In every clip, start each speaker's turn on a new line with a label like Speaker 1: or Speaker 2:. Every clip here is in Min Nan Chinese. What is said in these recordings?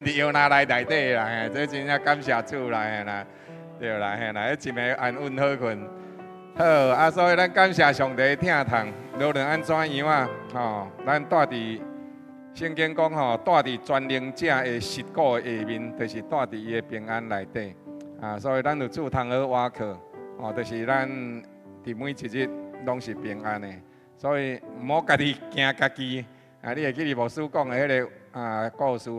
Speaker 1: 佇搖籃內底啦，嘿，這真正感謝主啦，嘿啦，對啦，嘿啦，彼一暝安穩好睏。好，啊，所以咱感謝上帝疼痛，無論按怎樣啊，吼，咱住佇聖經講吼，住佇全能者的實谷的下面，就是住佇伊的平安內底。啊，所以咱有主通好倚靠，吼，就是咱佇每一日攏是平安的。所以毋好家己驚家己。啊，你會記得牧師講的彼个故事？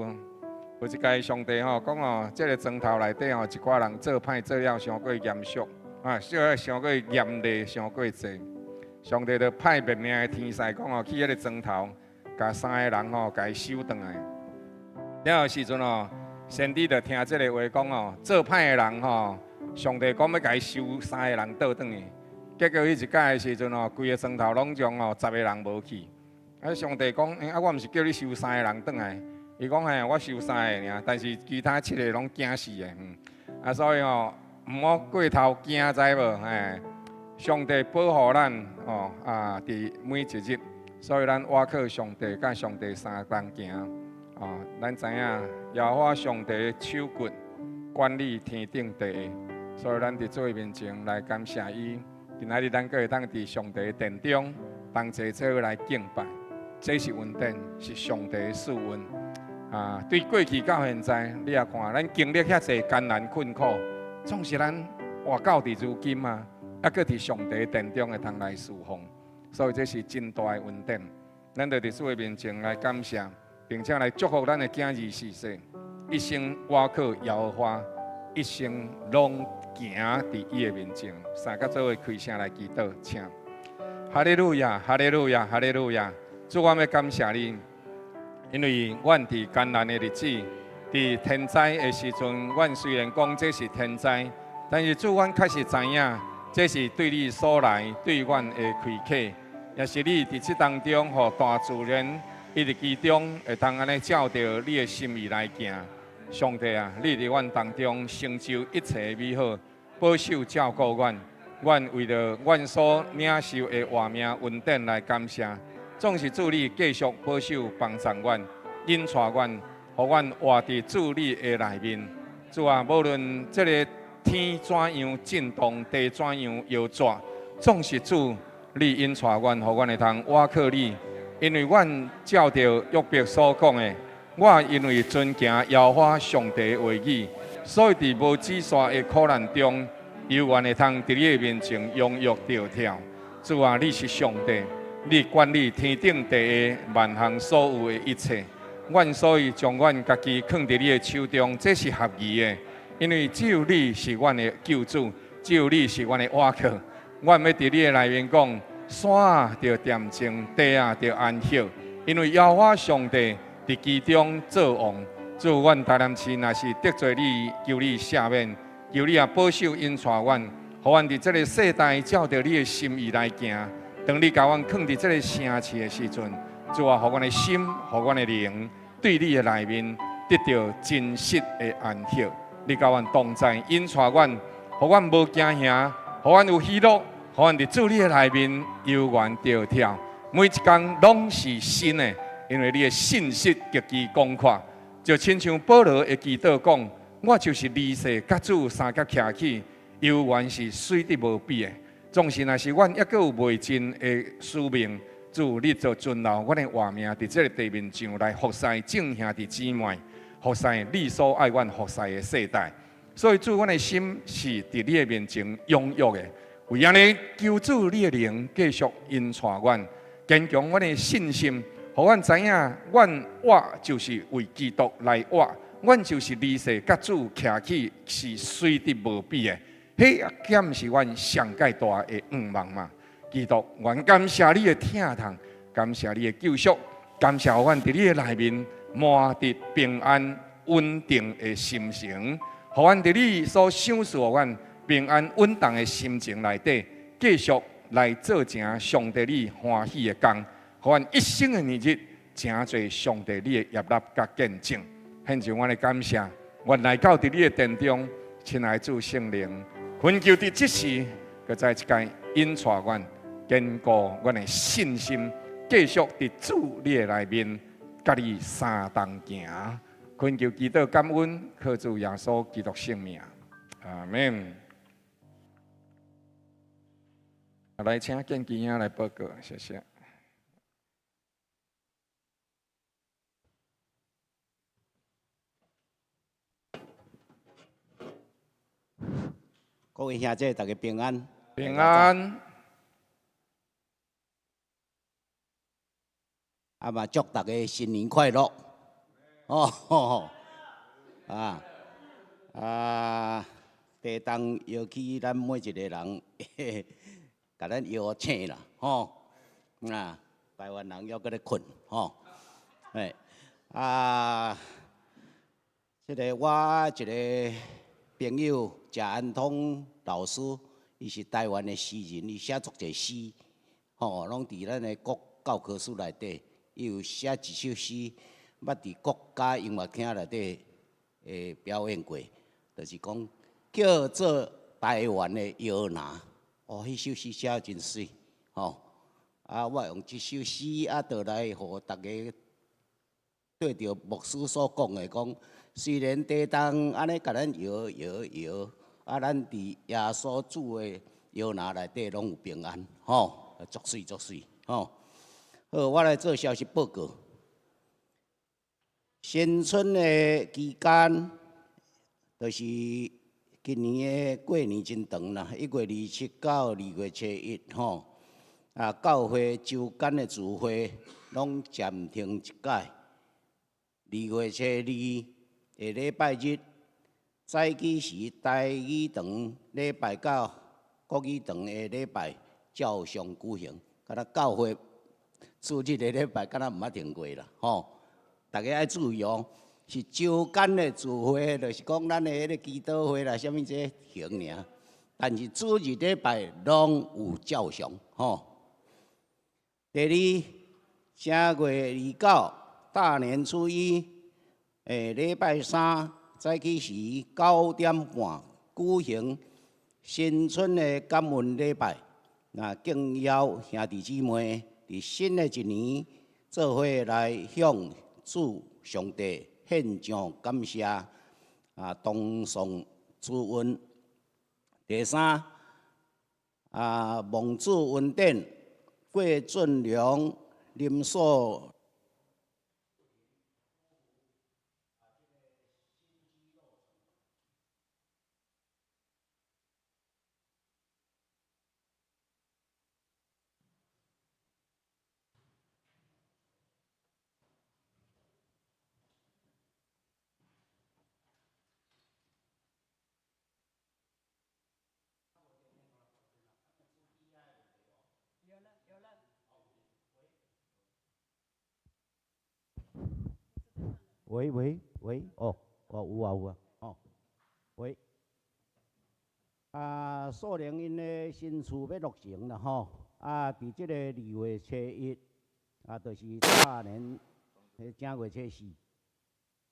Speaker 1: 有一擺上帝吼講哦，這个莊頭內底吼，一寡人做歹做了傷過嚴肅，啊，做傷過嚴厲，傷過濟。上帝就派滅命的天使講哦，去彼个莊頭，共三个人吼，共伊收轉來。了後時陣哦，先知就聽這个話講哦，做歹的人吼，上帝講欲共伊收三个人倒轉去。結果彼一擺的時陣哦，規个莊頭攏總吼10个人無去。啊，上帝講，欸，啊，我毋是叫你收三个人轉來？伊講嘿，我收三个爾，但是其他七个攏驚死的。嗯，啊，所以吼，毋好過頭驚，知無？嘿，上帝保護咱吼啊，佇每一日，所以咱倚靠上帝，佮上帝相仝行。哦，咱知影耶和華上帝手骨管理天頂地下，所以咱佇主面前來感謝伊。今仔日咱閣會當佇上帝殿中同齊做伙來敬拜，這是恩典，是上帝的賜恩。啊，對過去到現在，你也看，咱經歷遐濟艱難困苦，總是咱活到佇如今啊，猶閣佇上帝殿中會通來侍奉，所以這是真大的恩典。咱就佇主的面前來感謝，並且來祝福咱的囝兒四世，一生倚靠耶和華，一生攏行佇伊的面前。三個做伙開聲來祈禱，請。哈利路亞，哈利路亞，哈利路亞！主，我欲感謝你。因為阮佇艱難的日子，佇天災的時陣，阮雖然講這是天災，但是主，阮確實知影，這是對你所來對阮的開啟，也是你佇這當中，予大自然伊佇其中會通按呢照著你的心意來行。上帝啊，你佇阮當中成就一切美好，保守照顧阮，阮為著阮所領受的活命恩典來感謝。總是主你繼續保守幫助阮，引帶阮，予阮活佇主你的內面。主啊，無論這个天怎樣震動，地怎樣搖逝，總是主你引帶阮，予阮會通倚靠你。因為阮照著約伯所講的，我因為遵行耶和華上帝的話語，所以佇無止煞的苦難中，猶原會通佇你的面前踴躍著跳。主啊，你是上帝。你管理天頂地下萬項所有的一切，阮所以將阮家己囥佇你的手中，這是合宜的，因為只有你是阮的救主，只有你是阮的倚靠。阮欲佇你的內面講，山啊著恬靜，地啊著安歇，因為耶和華上帝佇其中做王。主，阮台南市若是得罪你，求你赦免，求你也保守引帶阮，予阮佇這个世代照著你的心意來行。當你共阮囥佇這个城市的時陣，主啊，予阮的心，予阮的靈，對你的內面得著真實的安息。你佮阮同在，引帶阮，予阮無驚嚇，予阮有喜樂，予阮佇主你的內面猶原著跳。每一工攏是新的，因為你的信實極其廣闊。就親像保羅的祈禱講，我就是離世佮主相佮徛起，猶原是媠得無比的。總是若是阮猶閣有未盡的使命，主你就存留阮的活命，佇這个地面上來服侍眾兄弟姊妹，服侍你所愛阮服侍的世代。所以主，阮的心是佇你的面前踴躍的。為按呢，求主你的靈繼續引帶阮，堅強阮的信心，予阮知影，阮活就是為基督來活，阮就是離世佮主徛起是媠得無比的。彼敢是阮上蓋大的願望嘛？基督，阮感謝你的疼痛，感謝你的救贖，感謝阮佇你的內面滿得平安穩定的心情，予阮佇你所賞賜予阮平安穩當的心情內底，繼續來做成上帝你歡喜的工，予阮一生的年日，成做上帝你的悅納佮見證。獻上阮的感謝，阮來到佇你的殿中，親愛主聖靈。懇求佇這時，閣再一擺引帶阮，堅固阮的信心，繼續佇主你的內面，佮你相同行。懇求祈禱感恩，靠主耶穌基督聖名，阿門。來，請建基兄來報告，謝謝。
Speaker 2: 各位兄姐，大家平安。
Speaker 1: 平安。
Speaker 2: 啊嘛，祝大家新年快樂。哦，啊啊，地動搖起咱每一個人，共咱搖醒啦，吼。啊，台灣人猶閣咧睏，吼。嘿，啊，這个我一个朋友謝安通老師，伊是台灣的詩人，伊寫足濟詩，吼，攏佇咱的國教科書內底，伊有寫一首詩，捌佇國家音樂廳內底表演過，就是講叫做台灣的搖籃。哦，彼首詩寫真媠，吼！啊，我用這首詩啊，就來予大家對著牧師所講的講，雖然地動按呢共咱搖搖搖，啊，咱佇耶穌主的搖籃內底攏有平安，吼，足媠足媠，吼。好，我來做消息報告。新春的期間，就是今年的過年真長啦，1月27到2月初1，吼。啊，教會週間的聚會攏暫停一擺。2月初2下禮拜日，早起時台語堂禮拜到國語堂的禮拜照常舉行，敢若教會主日的禮拜敢若毋捌停過啦，吼！大家愛注意哦，是週間的聚會，就是講咱的彼个祈禱會啦，啥物這停爾，但是主日禮拜攏有照常，吼。第二，正月29大年初一，禮拜三早起時9點半舉行新春的感恩禮拜，那敬邀兄弟姊妹佇新的一年做伙來向主上帝獻上感謝，啊，同頌主恩。第三，啊，蒙主恩典，郭俊良、林素。喂喂喂，哦，哦有啊有啊，哦，喂，啊，素玲𪜶的新厝欲落成啦吼，啊，佇這个2月初1，啊，就是大年正月初四，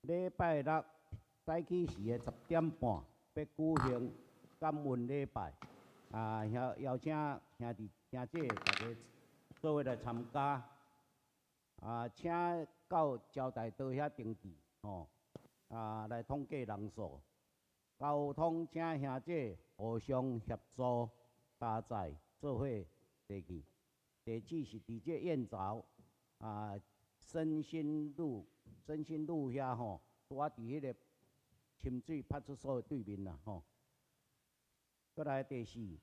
Speaker 2: 禮拜六早起時的10點半，欲舉行感恩禮拜，啊，邀邀請兄弟兄姐大家做伙來參加，啊，請到招待桌遐登記，吼，啊，來統計人數。交通請兄姐互相協助搭載做伙地去。地址是佇這燕巢啊，深興路，深興路遐吼，拄仔佇彼个深水派出所的對面啦，吼。閣來第四，2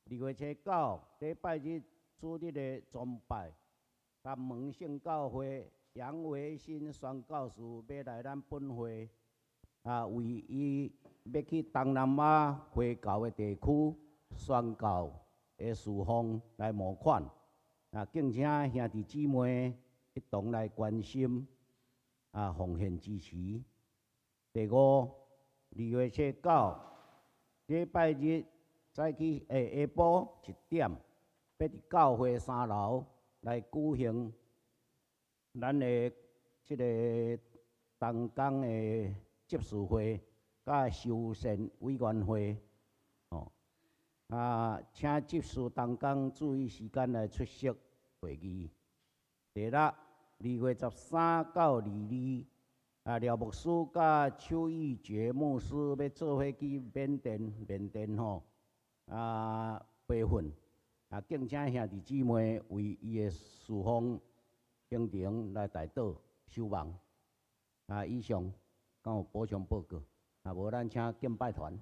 Speaker 2: 月初9禮拜日主日的崇拜，南門聖教會楊維新宣教士欲來咱本會，啊，為伊欲去東南亞華僑的地區宣教的事奉來募款，啊，敬請兄弟姊妹一同來關心，啊，奉獻支持。第五，2月初9禮拜日早起下晡1點，欲佇教會三樓來舉行咱的這个同工的執事會佮修繕委員會，吼，啊，請執事同工注意時間來出席會議。第六，2月13到22，啊，廖牧師佮邱義傑牧師欲做伙去緬甸，緬甸吼啊培訓，啊，敬請兄弟姊妹為伊的侍奉行程來代禱守望。啊，以上，敢有補充報告？啊，無咱請敬拜團。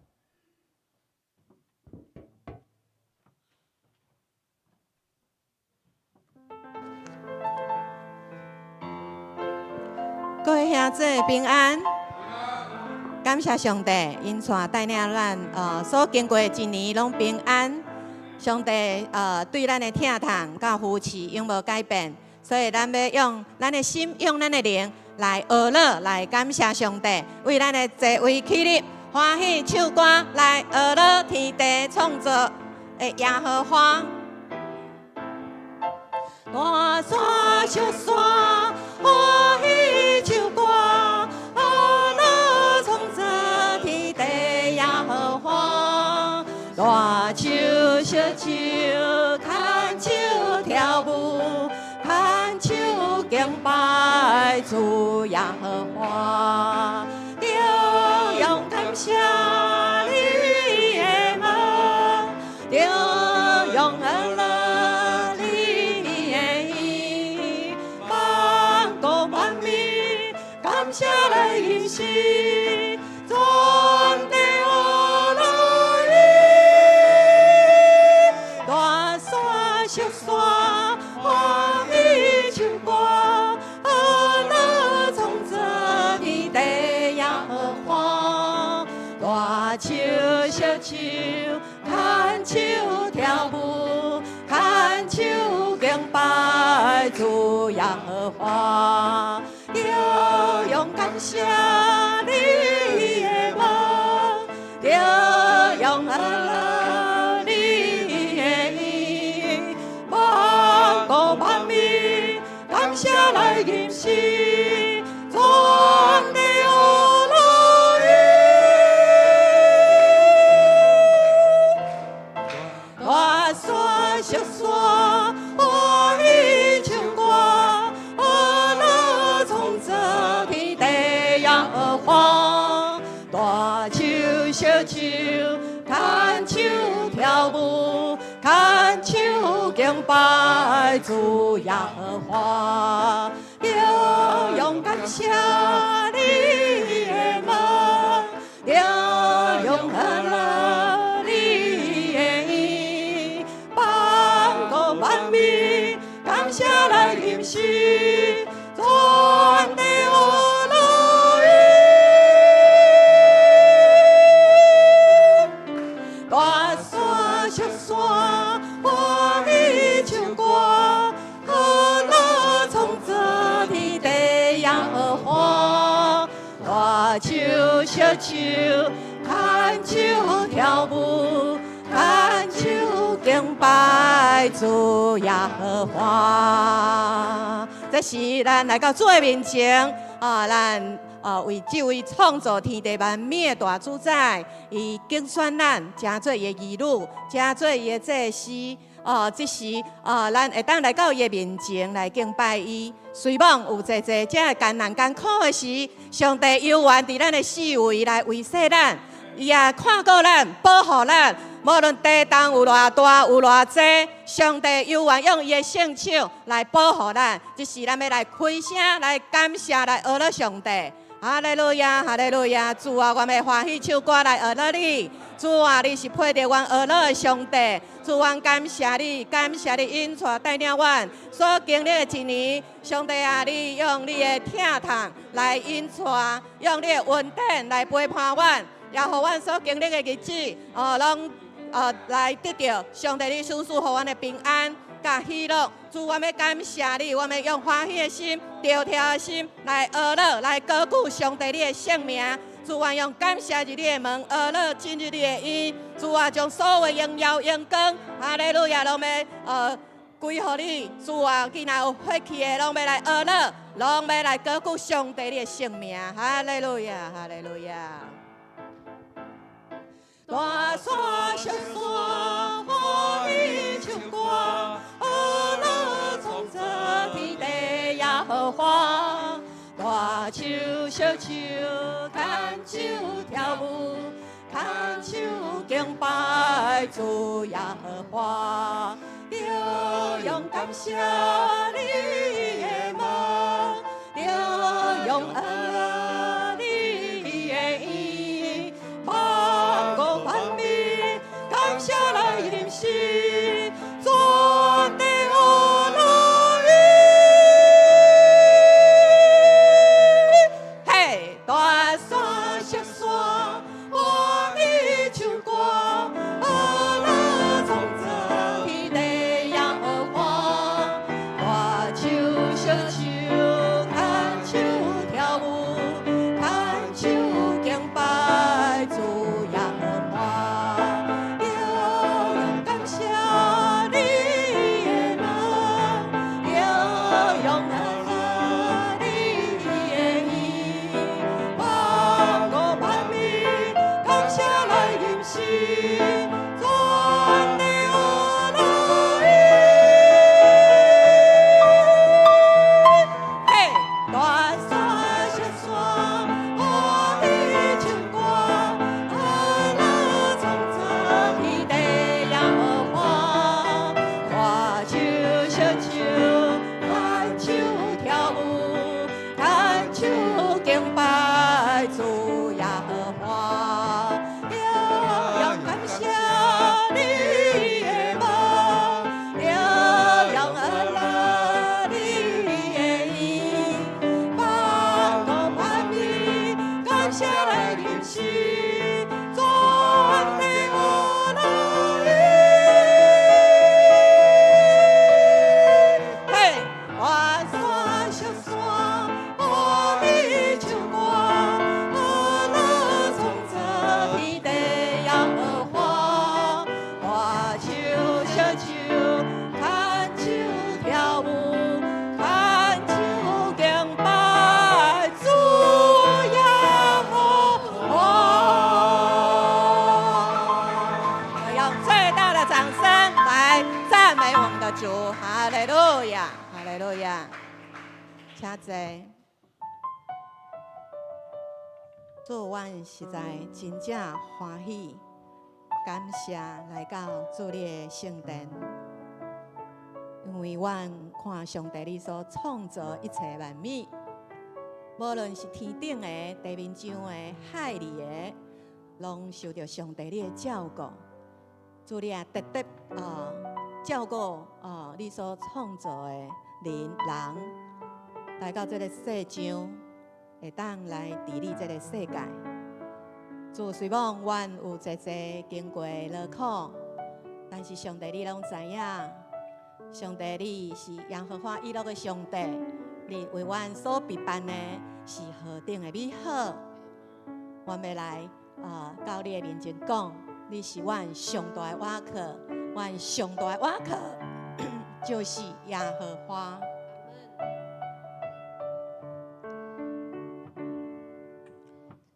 Speaker 3: 各位兄姊平安，感謝上帝，𪜶帶帶領咱所經過的一年攏平安。上帝對咱的疼痛佮扶持永無改變，所以咱欲用咱的心，用咱的靈來學樂，來感謝上帝，為咱的座位起立，歡喜唱歌來學樂天地創造的耶和華。大山小山，歡喜唱歌，學樂創造天地耶和華。大樹小樹，牽手跳舞，牽手敬拜主耶和華。著用感謝你的門，著用學樂你的意，萬國萬民感謝來吟詩，全地學樂伊。大山小山，歡喜唱歌，學樂創造天地耶和華。大樹小樹，牽手跳舞，牽手敬拜主耶和華。著用感謝你的門，著用學樂你的意，萬國萬民感謝來吟詩，全地學樂伊。大山小山，歡喜唱歌，學樂創造天地耶和華。大樹小樹，牽手跳舞，牽手敬拜主耶和華。著用感謝你的門，著用學樂你的意，萬國萬民感謝來吟詩，全地學樂伊。大山小山，歡喜唱歌，學樂創造天地耶和華。大樹小樹，牽手跳舞，牽手敬拜主耶和華。這是咱來到主的面前，啊，咱為這位創造天地萬物的大主宰，伊揀選咱，成做伊的兒女，成做伊的祭司。哦，這時哦，咱會當來到伊的面前來敬拜伊。雖罔有濟濟這艱難艱苦的時，上帝猶原佇咱的四圍來維繫咱，伊也看顧咱，保護咱。無論地動有偌大，有偌濟，上帝猶原用伊的聖手來保護咱。這時咱欲來開聲，來感謝，來學樂上帝。哈利路亞，哈利路亞！主啊，阮欲歡喜唱歌來學樂你。主啊，你是配得阮學樂的上帝。主，阮感謝你，感謝你引帶帶領阮所經歷的一年。上帝啊，你用你的疼痛來引帶，用你的恩典來陪伴阮，也予阮所經歷的日子，哦，攏來得著上帝你所賜予阮的平安佮喜樂。主，阮欲感謝你，阮欲用歡喜的心、著跳的心來學樂，來高舉上帝你的聖名。主，阮用感謝入你的門，學樂進入你的院。主啊，將所有的榮耀榮光，哈利路亞，攏欲歸予你。主啊，今仔有血氣的，攏欲來學樂，攏欲來高舉上帝你的聖名。哈利路亞，哈利路亞。大山小山，歡喜唱歌，學樂創造天地耶和華。大大手小手牽手跳舞，牽手敬拜主耶和華，著用感謝你的門，著用阿你的義，萬國萬民感謝來認識，全地學樂意。嘿，大山小山，歡喜唱歌，學樂創造天地耶和華。大手小手牽手跳舞，牽手敬拜主耶和華。著用感謝你的門，著用阿你的義，萬國萬民感謝來認識，全地學樂意。嘿，大山小山，歡喜唱歌，學樂創造天地耶和華。大手小手牽手跳舞，牽手敬拜主耶和華。著用感謝你的門，著用阿你的義，萬國萬民感謝來認識，全地學樂意。嘿，大山小山，歡喜唱歌，學樂創造天地耶和華。大手小手牽手跳舞，牽手敬拜主耶和華。我用最大的掌聲來讚美我們的主，哈利路亞，哈利路亞。請坐。主，阮實在真正歡喜，感謝來到主你的聖殿，因為阮看上帝你所創造一切萬物，無論是天頂的、地面上的、海裡的，攏受著上帝你的照顧。主你也特別啊照顧啊你所創造的人人，來到這个世上，會當來治理這个世界。主雖罔阮有濟濟經過勞苦，但是上帝你攏知影。上帝你是耶和華以勒的上帝，你為阮所備辦的是何等的美好。阮欲來啊到你的面前講，你是阮上大的倚靠，阮上大的倚靠就是耶和華。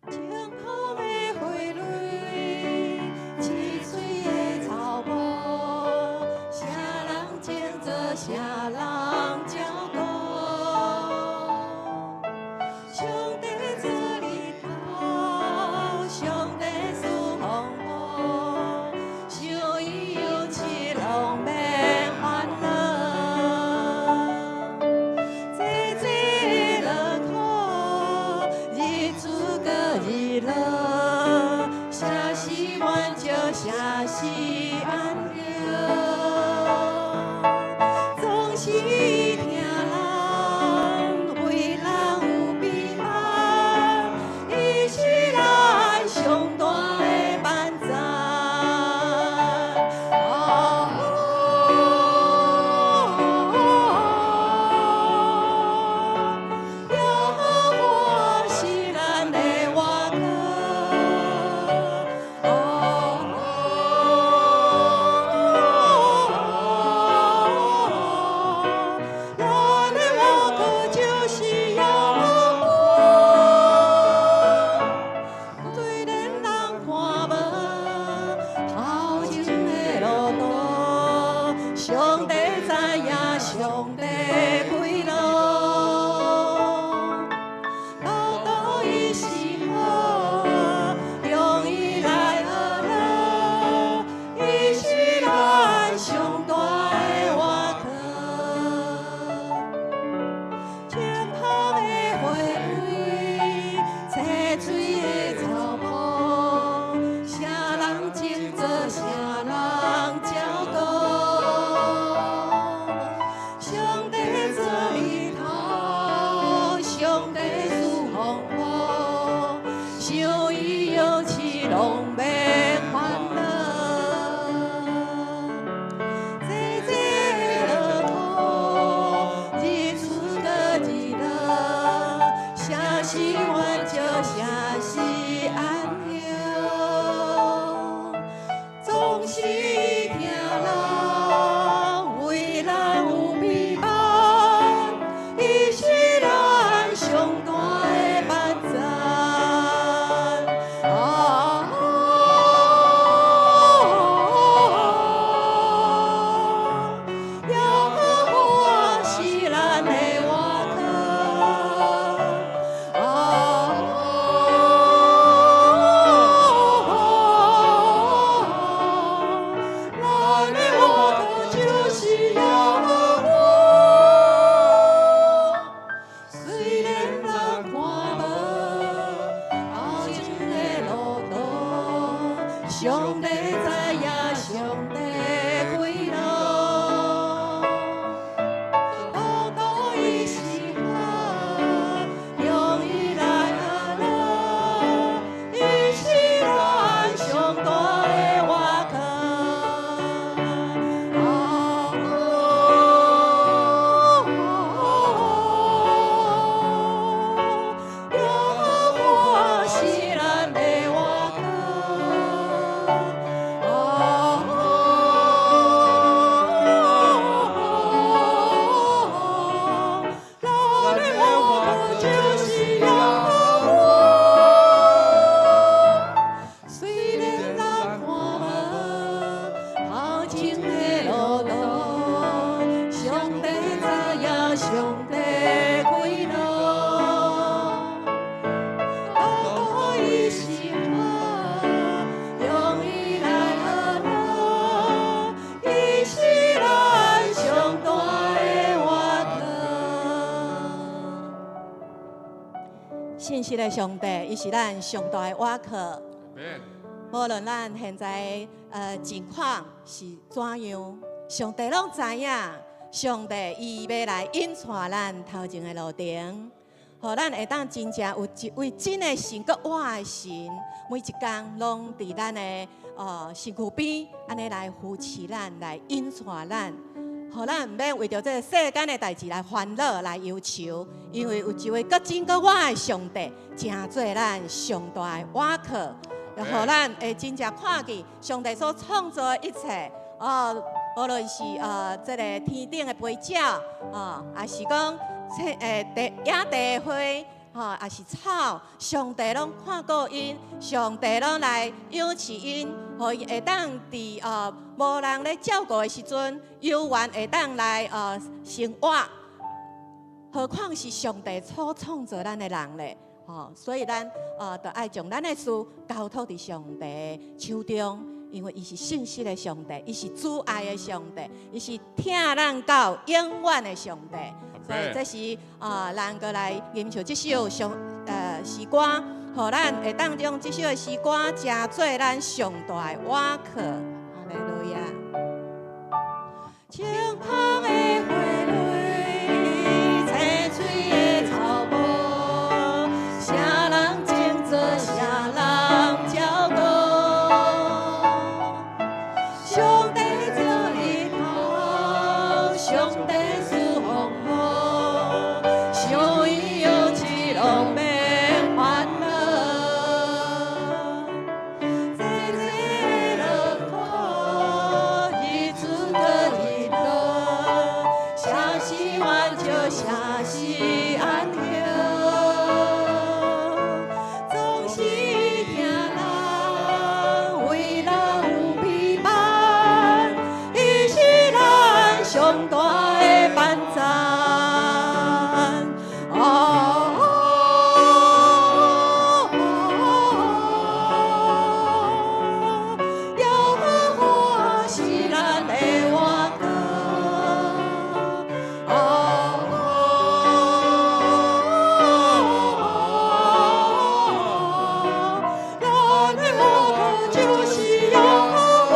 Speaker 3: 晴空的花蕊，青翠的草木，啥人種做，啥人照顧？上帝做日頭，上帝賜風雨，想伊有七攏免煩惱。攏免煩惱。濟濟樂土，日出閣日落，啥是滿足，啥是安詳，總是疼人，為咱有備辦，伊是咱上大的幫贊。啊，耶和華是咱的倚靠。啊，咱的倚靠就是耶和華。雖然咱看無頭前的路途，上帝知影，上帝開路。路途伊是好，用伊來學樂，伊是咱上大的倚靠。啊，耶和華是咱的倚靠。啊，咱的倚靠就是耶和華。雖然咱看無頭前的路途，上帝知影，上帝開路。路途伊是好，用伊來學樂，伊是咱上大的倚靠。信實的上帝，伊是咱上大的倚靠。無論咱現在境況是怎樣，上帝攏知影。上帝伊欲來引帶咱頭前的路程，予咱會當真正有一位真的神，閣活的神，每一工攏佇咱的身軀邊，按呢來扶持咱，來引帶咱，予咱毋免為著這个世間的代誌來煩惱、來憂愁，因為有一位閣真閣活的上帝，成做咱上大的倚靠，予咱會真正看見上帝所創造的一切，哦，無論是這个天頂的飛鳥，哦，抑是講地野地的花，吼，抑是草，上帝攏看顧𪜶，上帝攏來養飼𪜶，予伊會當佇無人咧照顧的時陣，猶原會當來生活。何況是上帝所創造咱的人咧，吼，所以咱著愛將咱的事交託佇上帝手中，因為伊是信實的上帝，伊是慈愛的上帝，伊是疼咱到永遠的上帝。所以這時啊，咱閣來吟唱這首上詩歌，予咱會當將這首的詩歌成做咱上大的倚靠。哈利路亞。清香的花蕊，青翠的草木，啥人種做，啥人照顧？上帝做日頭，上帝賜風雨，想伊養飼攏免煩惱。濟濟樂土，日出閣日落，啥是滿足，啥是安詳？總是疼人，為人有備辦，伊是咱上大的幫贊。啊，耶和華是咱的倚靠。啊，咱的倚靠就是耶和華。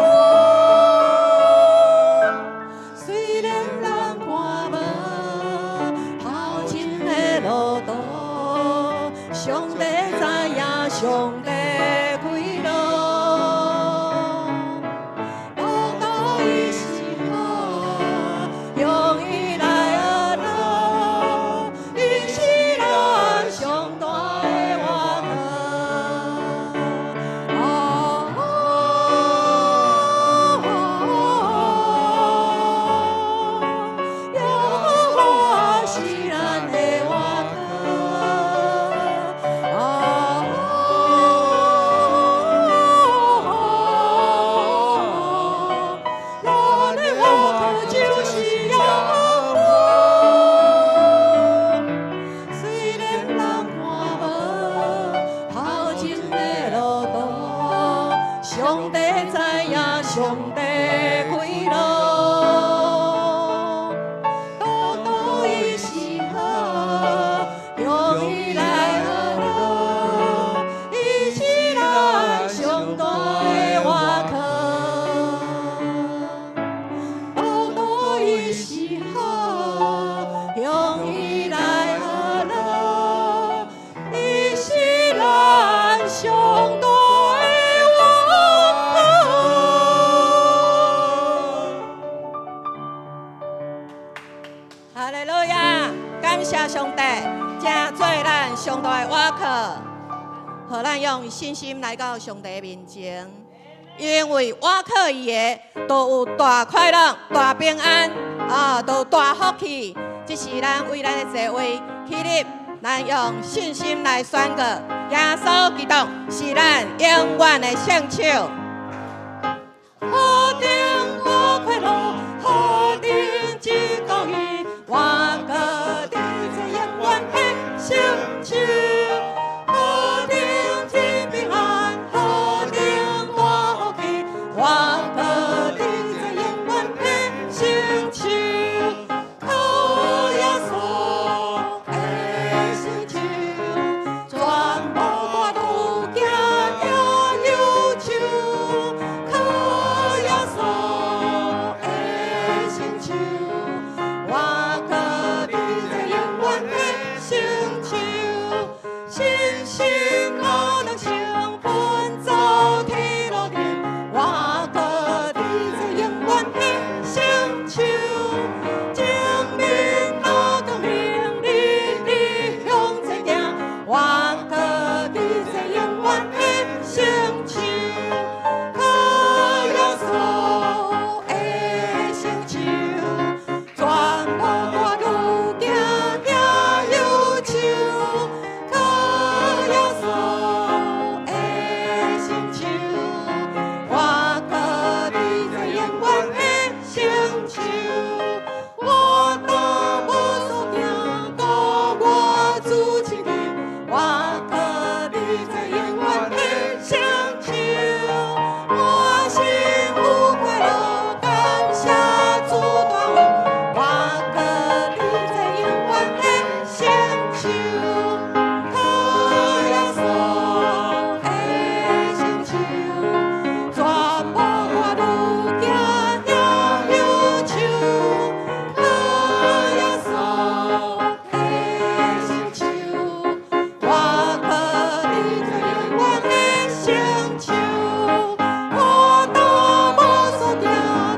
Speaker 3: 雖然咱看無頭前的路途，上帝知影，上帝開路。起來和樂，伊是咱上大的倚靠。哈利路亞！感謝上帝，成做咱上大的倚靠，予咱用信心來到上帝面前。因為倚靠伊的，都有大快樂、大平安，啊，都有大福氣。這是咱為咱的座位起立，咱用信心來宣告：耶穌基督是咱永遠的聖手。何等大快樂，何等真公義，我閣佇這永遠的聖手。何等真平安，何等大福氣，我閣佇這永遠的聖手。靠耶穌的聖手，全無我愈行也憂愁。靠耶穌的聖手，我閣佇這永遠的聖手。信心若能成奔走天路頂，我閣佇這永遠的聖手。前面若光明，日日向前行，我閣佇這永遠的聖手。靠耶穌的聖手，全無我愈行也憂愁。靠耶穌的聖手，我閣佇這永遠的聖手。我若無所驚，顧我主親近，我閣佇這永遠的聖手。我心有快樂，感謝主大恩，我閣佇這永遠的聖手。靠耶穌的聖手，全無我愈行也憂愁。靠耶穌的聖手，我閣佇這永遠的聖手。我若無所驚，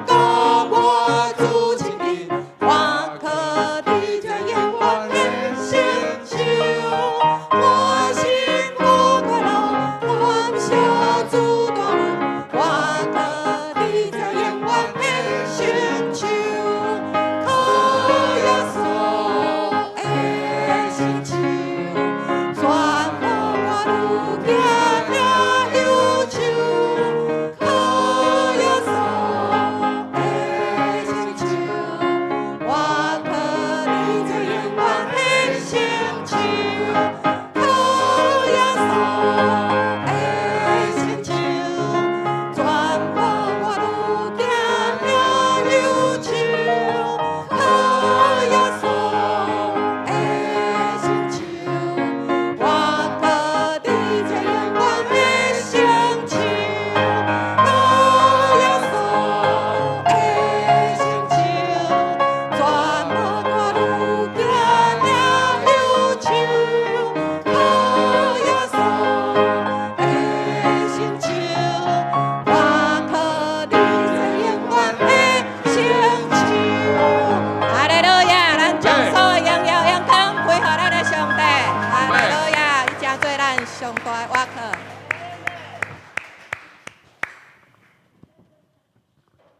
Speaker 3: 顧我主親近，我閣佇這永遠的聖手。我心有快樂，感謝主大恩，我閣佇這永遠的聖手。靠耶穌的聖手，全無我愈行也憂愁。靠耶穌的聖手，我閣佇這永遠的聖手。靠耶穌的聖手，全無我愈行也憂愁。靠耶穌的聖手，我閣佇這永遠的聖手。靠耶穌的聖手，全無我愈行也憂愁。靠耶穌的聖手，我閣佇這永遠的聖手。哈利路亞！咱將所有榮耀榮光歸予咱的上帝。哈利路亞！伊成做咱上大的倚靠。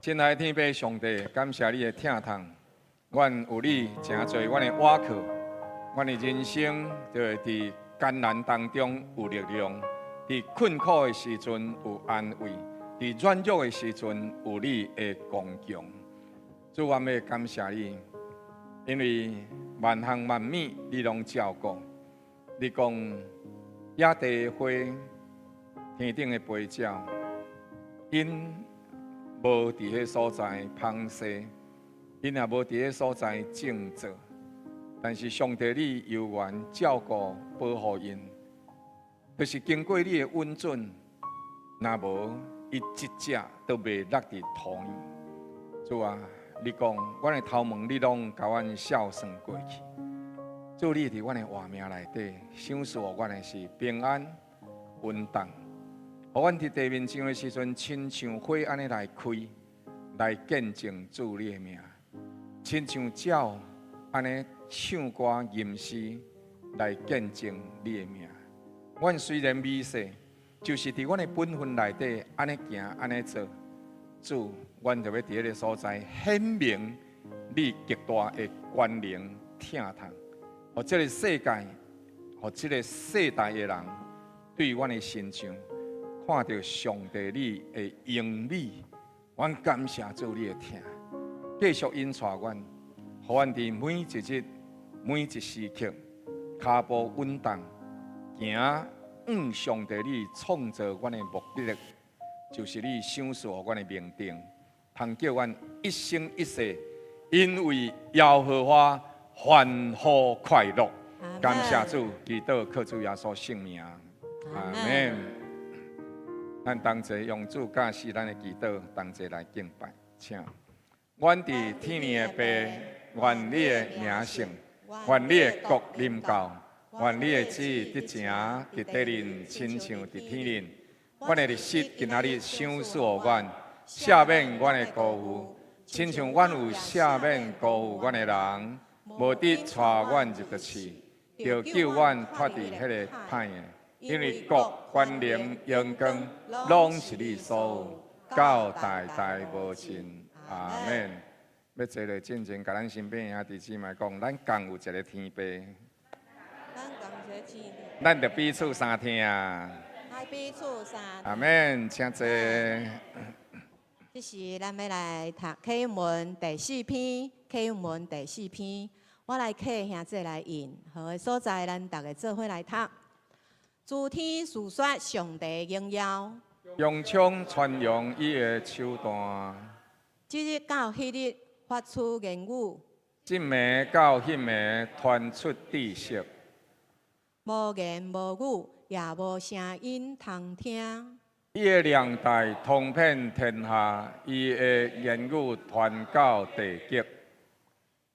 Speaker 1: 親愛的天父上帝，感謝你的疼痛，阮有你成做阮的倚靠，阮的人生就會佇艱難當中有力量，佇困苦的時陣有安慰，佇軟弱的時陣有你的剛強。主，我們感謝你，因為萬項萬物你攏照顧。你講野地的花，天頂的飛鳥，𪜶無佇彼所在紡紗，𪜶也無佇彼所在種作，但是上帝你猶原照顧保護𪜶，就是經過你的允准，若無伊一隻都袂落佇土裡。主啊，你講，阮的頭毛你攏共阮數算過去。主，你佇阮的活命內底，賞賜予阮的是平安、穩當。予阮佇地面上的時陣，親像花按呢來開，來見證主你的名；親像鳥按呢唱歌吟詩，來見證你的名。阮雖然微細，就是佇阮的本分內底按呢行，按呢做，主，阮就欲佇彼个所在顯明你極大的權能疼痛，予這个世界，予這个世代的人對阮的身上看著上帝你的榮美，阮感謝主你的疼，繼續引帶阮，予阮佇每一日、每一時刻，跤步穩當，行向上帝你創造阮的目的，就是你賞賜予阮的命定，通叫阮一生一世，因為耶和華歡呼快樂。感謝主，祈禱靠主耶穌聖名，阿們。咱同齊用主教示咱的祈禱，同齊來敬拜，請。阮佇天頂的父，願你的名聖，願你的國臨到，願你的旨意得成佇地面，親像佇天頂。阮的日食今仔日賞賜予阮，赦免阮的辜負，親像阮有赦免辜負阮的人，無得帶阮入著試，著救阮脫離彼个歹的。因為國、權能、榮光，攏是你所有，到代代無盡。阿們。欲坐落進前，共咱身邊兄弟姊妹講，咱仝有一个天父。
Speaker 3: 咱仝一个天父。
Speaker 1: 咱著彼此相疼。
Speaker 3: 愛彼此相。
Speaker 1: 阿們，請坐。
Speaker 3: 這時咱欲來讀啟文第四篇，啟文第四篇，我來請兄姊來引，好的所在，咱逐个做伙來讀。諸天述說上帝榮耀，
Speaker 1: 穹蒼傳揚伊的手段。
Speaker 3: 這日到彼日發出言語，
Speaker 1: 這暝到彼暝傳出知識。
Speaker 3: 無言無語，也無聲音通聽。
Speaker 1: 伊的量帶通遍天下，伊的言語傳到地極。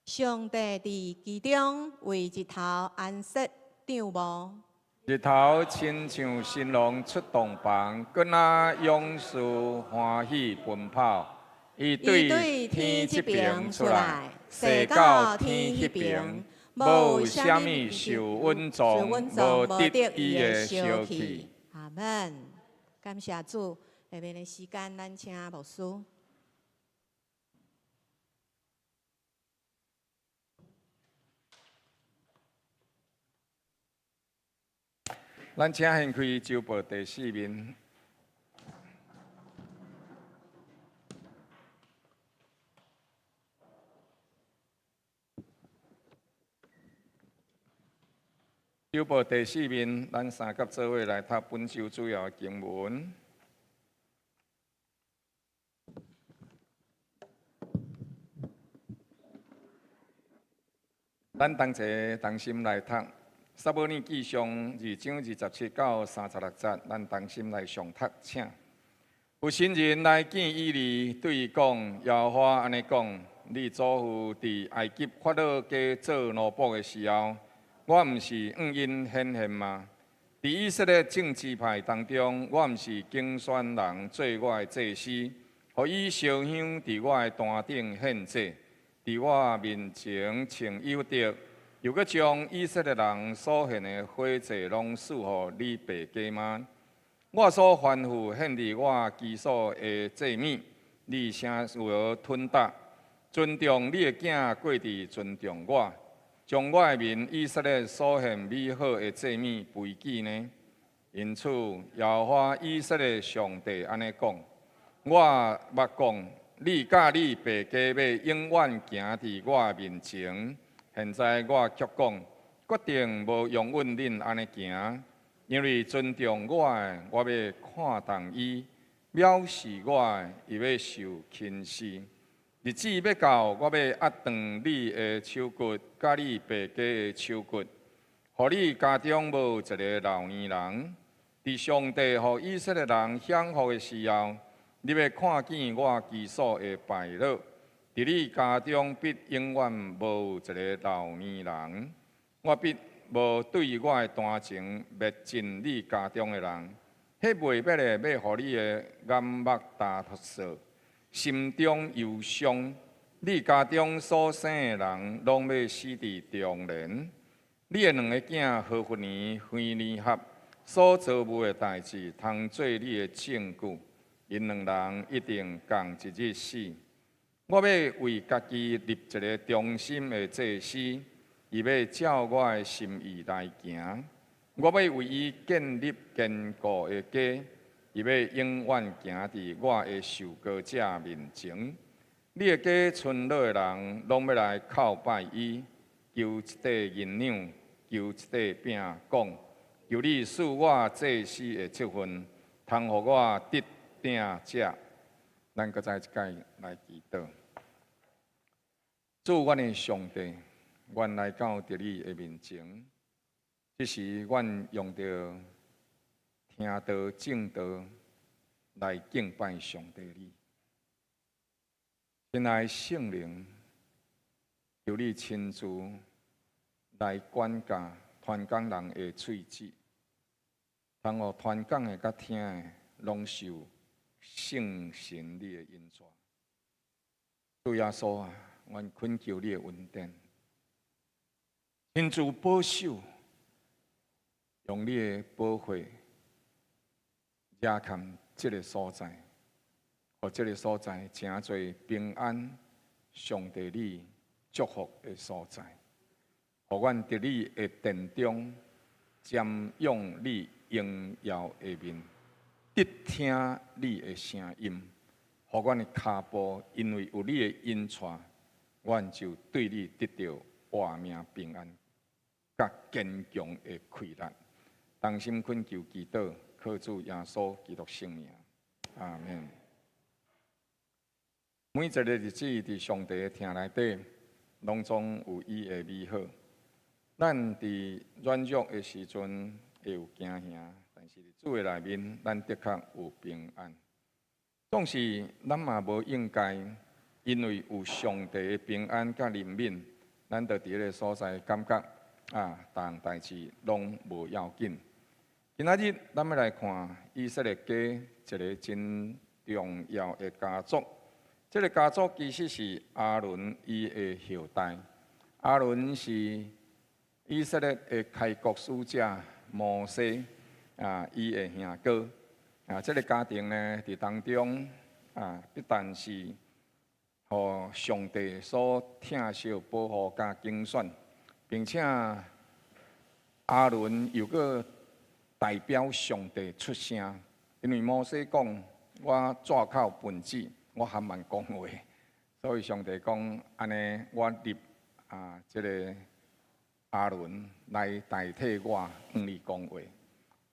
Speaker 3: 上帝佇其中為日頭安設帳幕。
Speaker 1: 日頭親像新郎出洞房，閣若勇士歡喜奔跑。伊對天這爿出來，踅到天彼爿，無啥物受隱藏，無得伊的燒去。
Speaker 3: 阿們，感謝主。下面的時間，咱請牧師。
Speaker 1: 咱請掀開周報第四面。周報第四面，咱三甲做伙來讀本周主要的經文。咱同齊同心來讀。撒母耳記上二章27到36節，咱同心來誦讀，請。有神人來見以利，對伊講：耶和華按呢講，你祖父佇埃及法老家做奴僕的時候，我毋是向𪜶顯現嗎？佇以色列眾支派當中，我毋是揀選人做我的祭司，予伊燒香佇我的壇頂獻祭，佇我面前穿以弗得。又閣將以色列人所獻的火祭攏賜予你爸家嗎？我所吩咐獻佇我居所的祭物，你啥為何吞答？尊重你的囝過佇尊重我，將我的民以色列所獻美好的祭物卑記呢？因此，耶和華以色列上帝按呢講：我捌講，你佮你爸家欲永遠行佇我面前。現在我卻講，決定無容允恁按呢行，因為尊重我的，我欲看重伊；藐視我的，伊欲受輕視。日子欲到，我欲壓斷你的手骨，佮你爸家的手骨，予你家中無一个老年人。佇上帝予以色列人享福的時候，你欲看見我居所的敗落。佇你家中必永遠無一个老年人。我必無對我的彈情滅盡你家中的人，彼袂欲的欲予你的眼目焦燥，心中憂傷。你家中所生的人，攏欲死佇中年。你的兩个囝何弗尼、非尼哈所遭遇的代誌，通做你的證據。𪜶兩人一定仝一日死。我欲為家己立一个忠心的祭司，伊欲照我的心意來行。我欲為伊建立堅固的家，伊欲永遠行佇我的受膏者面前。你的家村落的人，攏欲來叩拜伊，求一塊銀兩，求一塊餅，講：求你賜我祭司的職分，通予我得鼎食。咱閣再一擺來祈禱。主，阮的上帝，阮來到佇你的面前，這時阮用著聽道、證道來敬拜上帝你。親愛聖靈，求你親自來管教傳講人的喙舌，通予傳講的佮聽的，攏受聖神你的引帶。主耶穌啊，阮懇求你的恩典，親自保守，用你的寶血遮蓋這个所在，予這个所在成做平安、上帝你祝福的所在，予阮佇你的殿中瞻仰你榮耀的面，得聽你的聲音，予阮的跤步因為有你的引帶，阮就對你得著活命平安，佮堅強的氣力。同心懇求祈禱，靠主耶穌基督聖名，阿門。每一个日子佇上帝的疼內底，攏總有伊的美好。咱佇軟弱的時陣會有驚嚇，但是佇主的內面，咱的確有平安。總是咱嘛無應該，因為有上帝的平安佮憐憫，咱就佇彼个所在感覺啊，逐項代誌攏無要緊。今仔日咱欲來看以色列家一个真重要的家族。這个家族其實是亞倫伊的後代。亞倫是以色列的開國使者摩西啊，伊的兄哥。啊，這个家庭呢，佇當中啊，不但是予上帝所疼惜、保護佮揀選，並且亞倫又閣代表上帝出聲，因為摩西講：我紙口笨舌，我含慢講話，所以上帝講按呢，我立啊這个亞倫來代替我向你講話。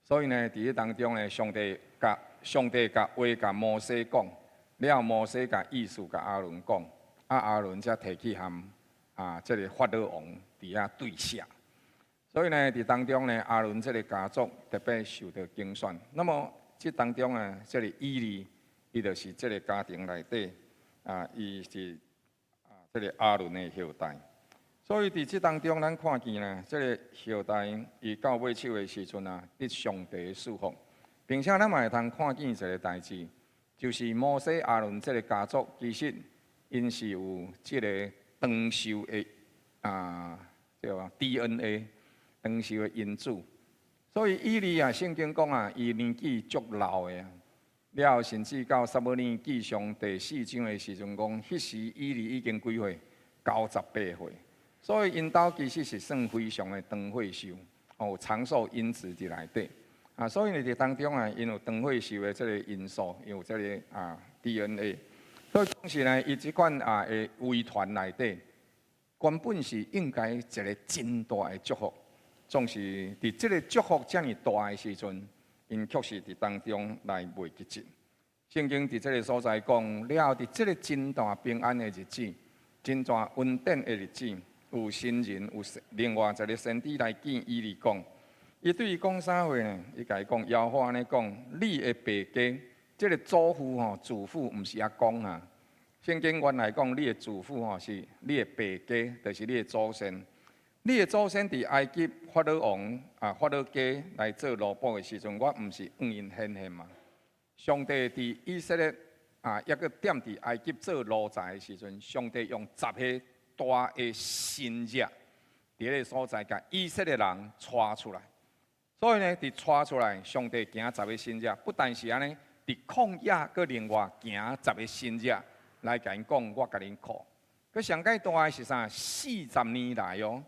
Speaker 1: 所以呢，佇彼當中呢，上帝共話共摩西講，了摩西共意思共亞倫講，啊亞倫才提去和啊這个法老王佇遐對寫。所以呢，佇當中呢，亞倫這个家族特別受到揀選。那麼，這當中啊，這个以利，伊就是這个家庭內底啊，伊是啊這个亞倫的後代。所以佇這當中，咱看見呢，這个後代伊到尾手的時陣啊，得上帝的祝福，並且咱嘛會通看見一个代誌，就是摩西、亞倫這个家族，其實𪜶是有這个長壽的啊，叫 DNA。長壽的因子，所以以利啊，聖經講啊，伊年紀足老的啊，了後甚至到撒母耳記上第四章的時陣講，彼時以利已經幾歲？98歲。所以𪜶兜其實是算非常的長歲壽，哦，長壽因子佇內底。啊，所以呢，佇當中啊，𪜶有長歲壽的這个因素，有這个啊 DNA。所以當時呢，伊這款啊的遺傳內底，原本是應該一个真大的祝福。總是佇這个祝福遮爾大的時陣，𪜶卻是佇當中來袂記得。聖經佇這个所在講，了後佇這个真大平安的日子，真大恩典的日子，有神人有另外一个先知來見以利講，伊對伊講啥話呢？伊共伊講，耶和華按呢講，你的爸家，這个祖父吼，祖父毋是阿公啊。聖經原來講，你的祖父吼是你的爸家，就是你的祖先。你的祖先佇埃及法老王啊法老家來做奴僕的時陣，我毋是向𪜶顯現嗎？上帝佇以色列啊，猶閣踮佇埃及做奴才的時陣，上帝用十個大的神蹟，佇彼个所在，共以色列人帶出來。所以呢，佇帶出來，上帝行十个神蹟，不但是按呢，佇曠野閣另外行十个神蹟來共𪜶講，我共恁顧。閣上蓋大的是啥？四十年來哦，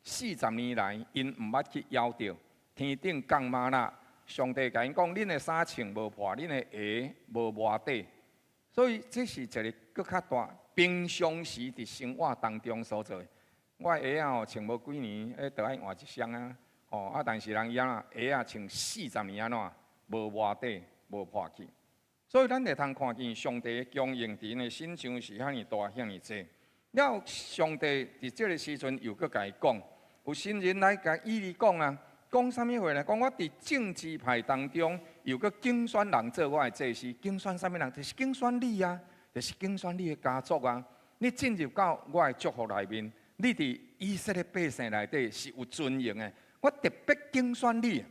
Speaker 1: 四十年來，𪜶毋捌去枵著，天頂降嗎哪，上帝共𪜶講，恁的衫穿無破，恁的鞋無磨底。所以這是一个閣較大，平常時佇生活當中所做的。我的鞋仔哦，穿無幾年，欸，著愛換一雙啊。哦，啊，但是人伊按怎鞋仔穿四十年按怎無磨底、無破去。所以咱會通看見上帝的供應佇𪜶的身上是遐爾大、遐爾濟。了，上帝佇這个時陣又閣共伊講，有神人來共以利講啊，講啥物話呢？講我佇眾支派當中又閣揀選人做我的祭司，揀選啥物人？就是揀選你啊，就是揀選你的家族啊。你進入到我的祝福內面，你佇以色列百姓內底是有尊榮的。我特別揀選你，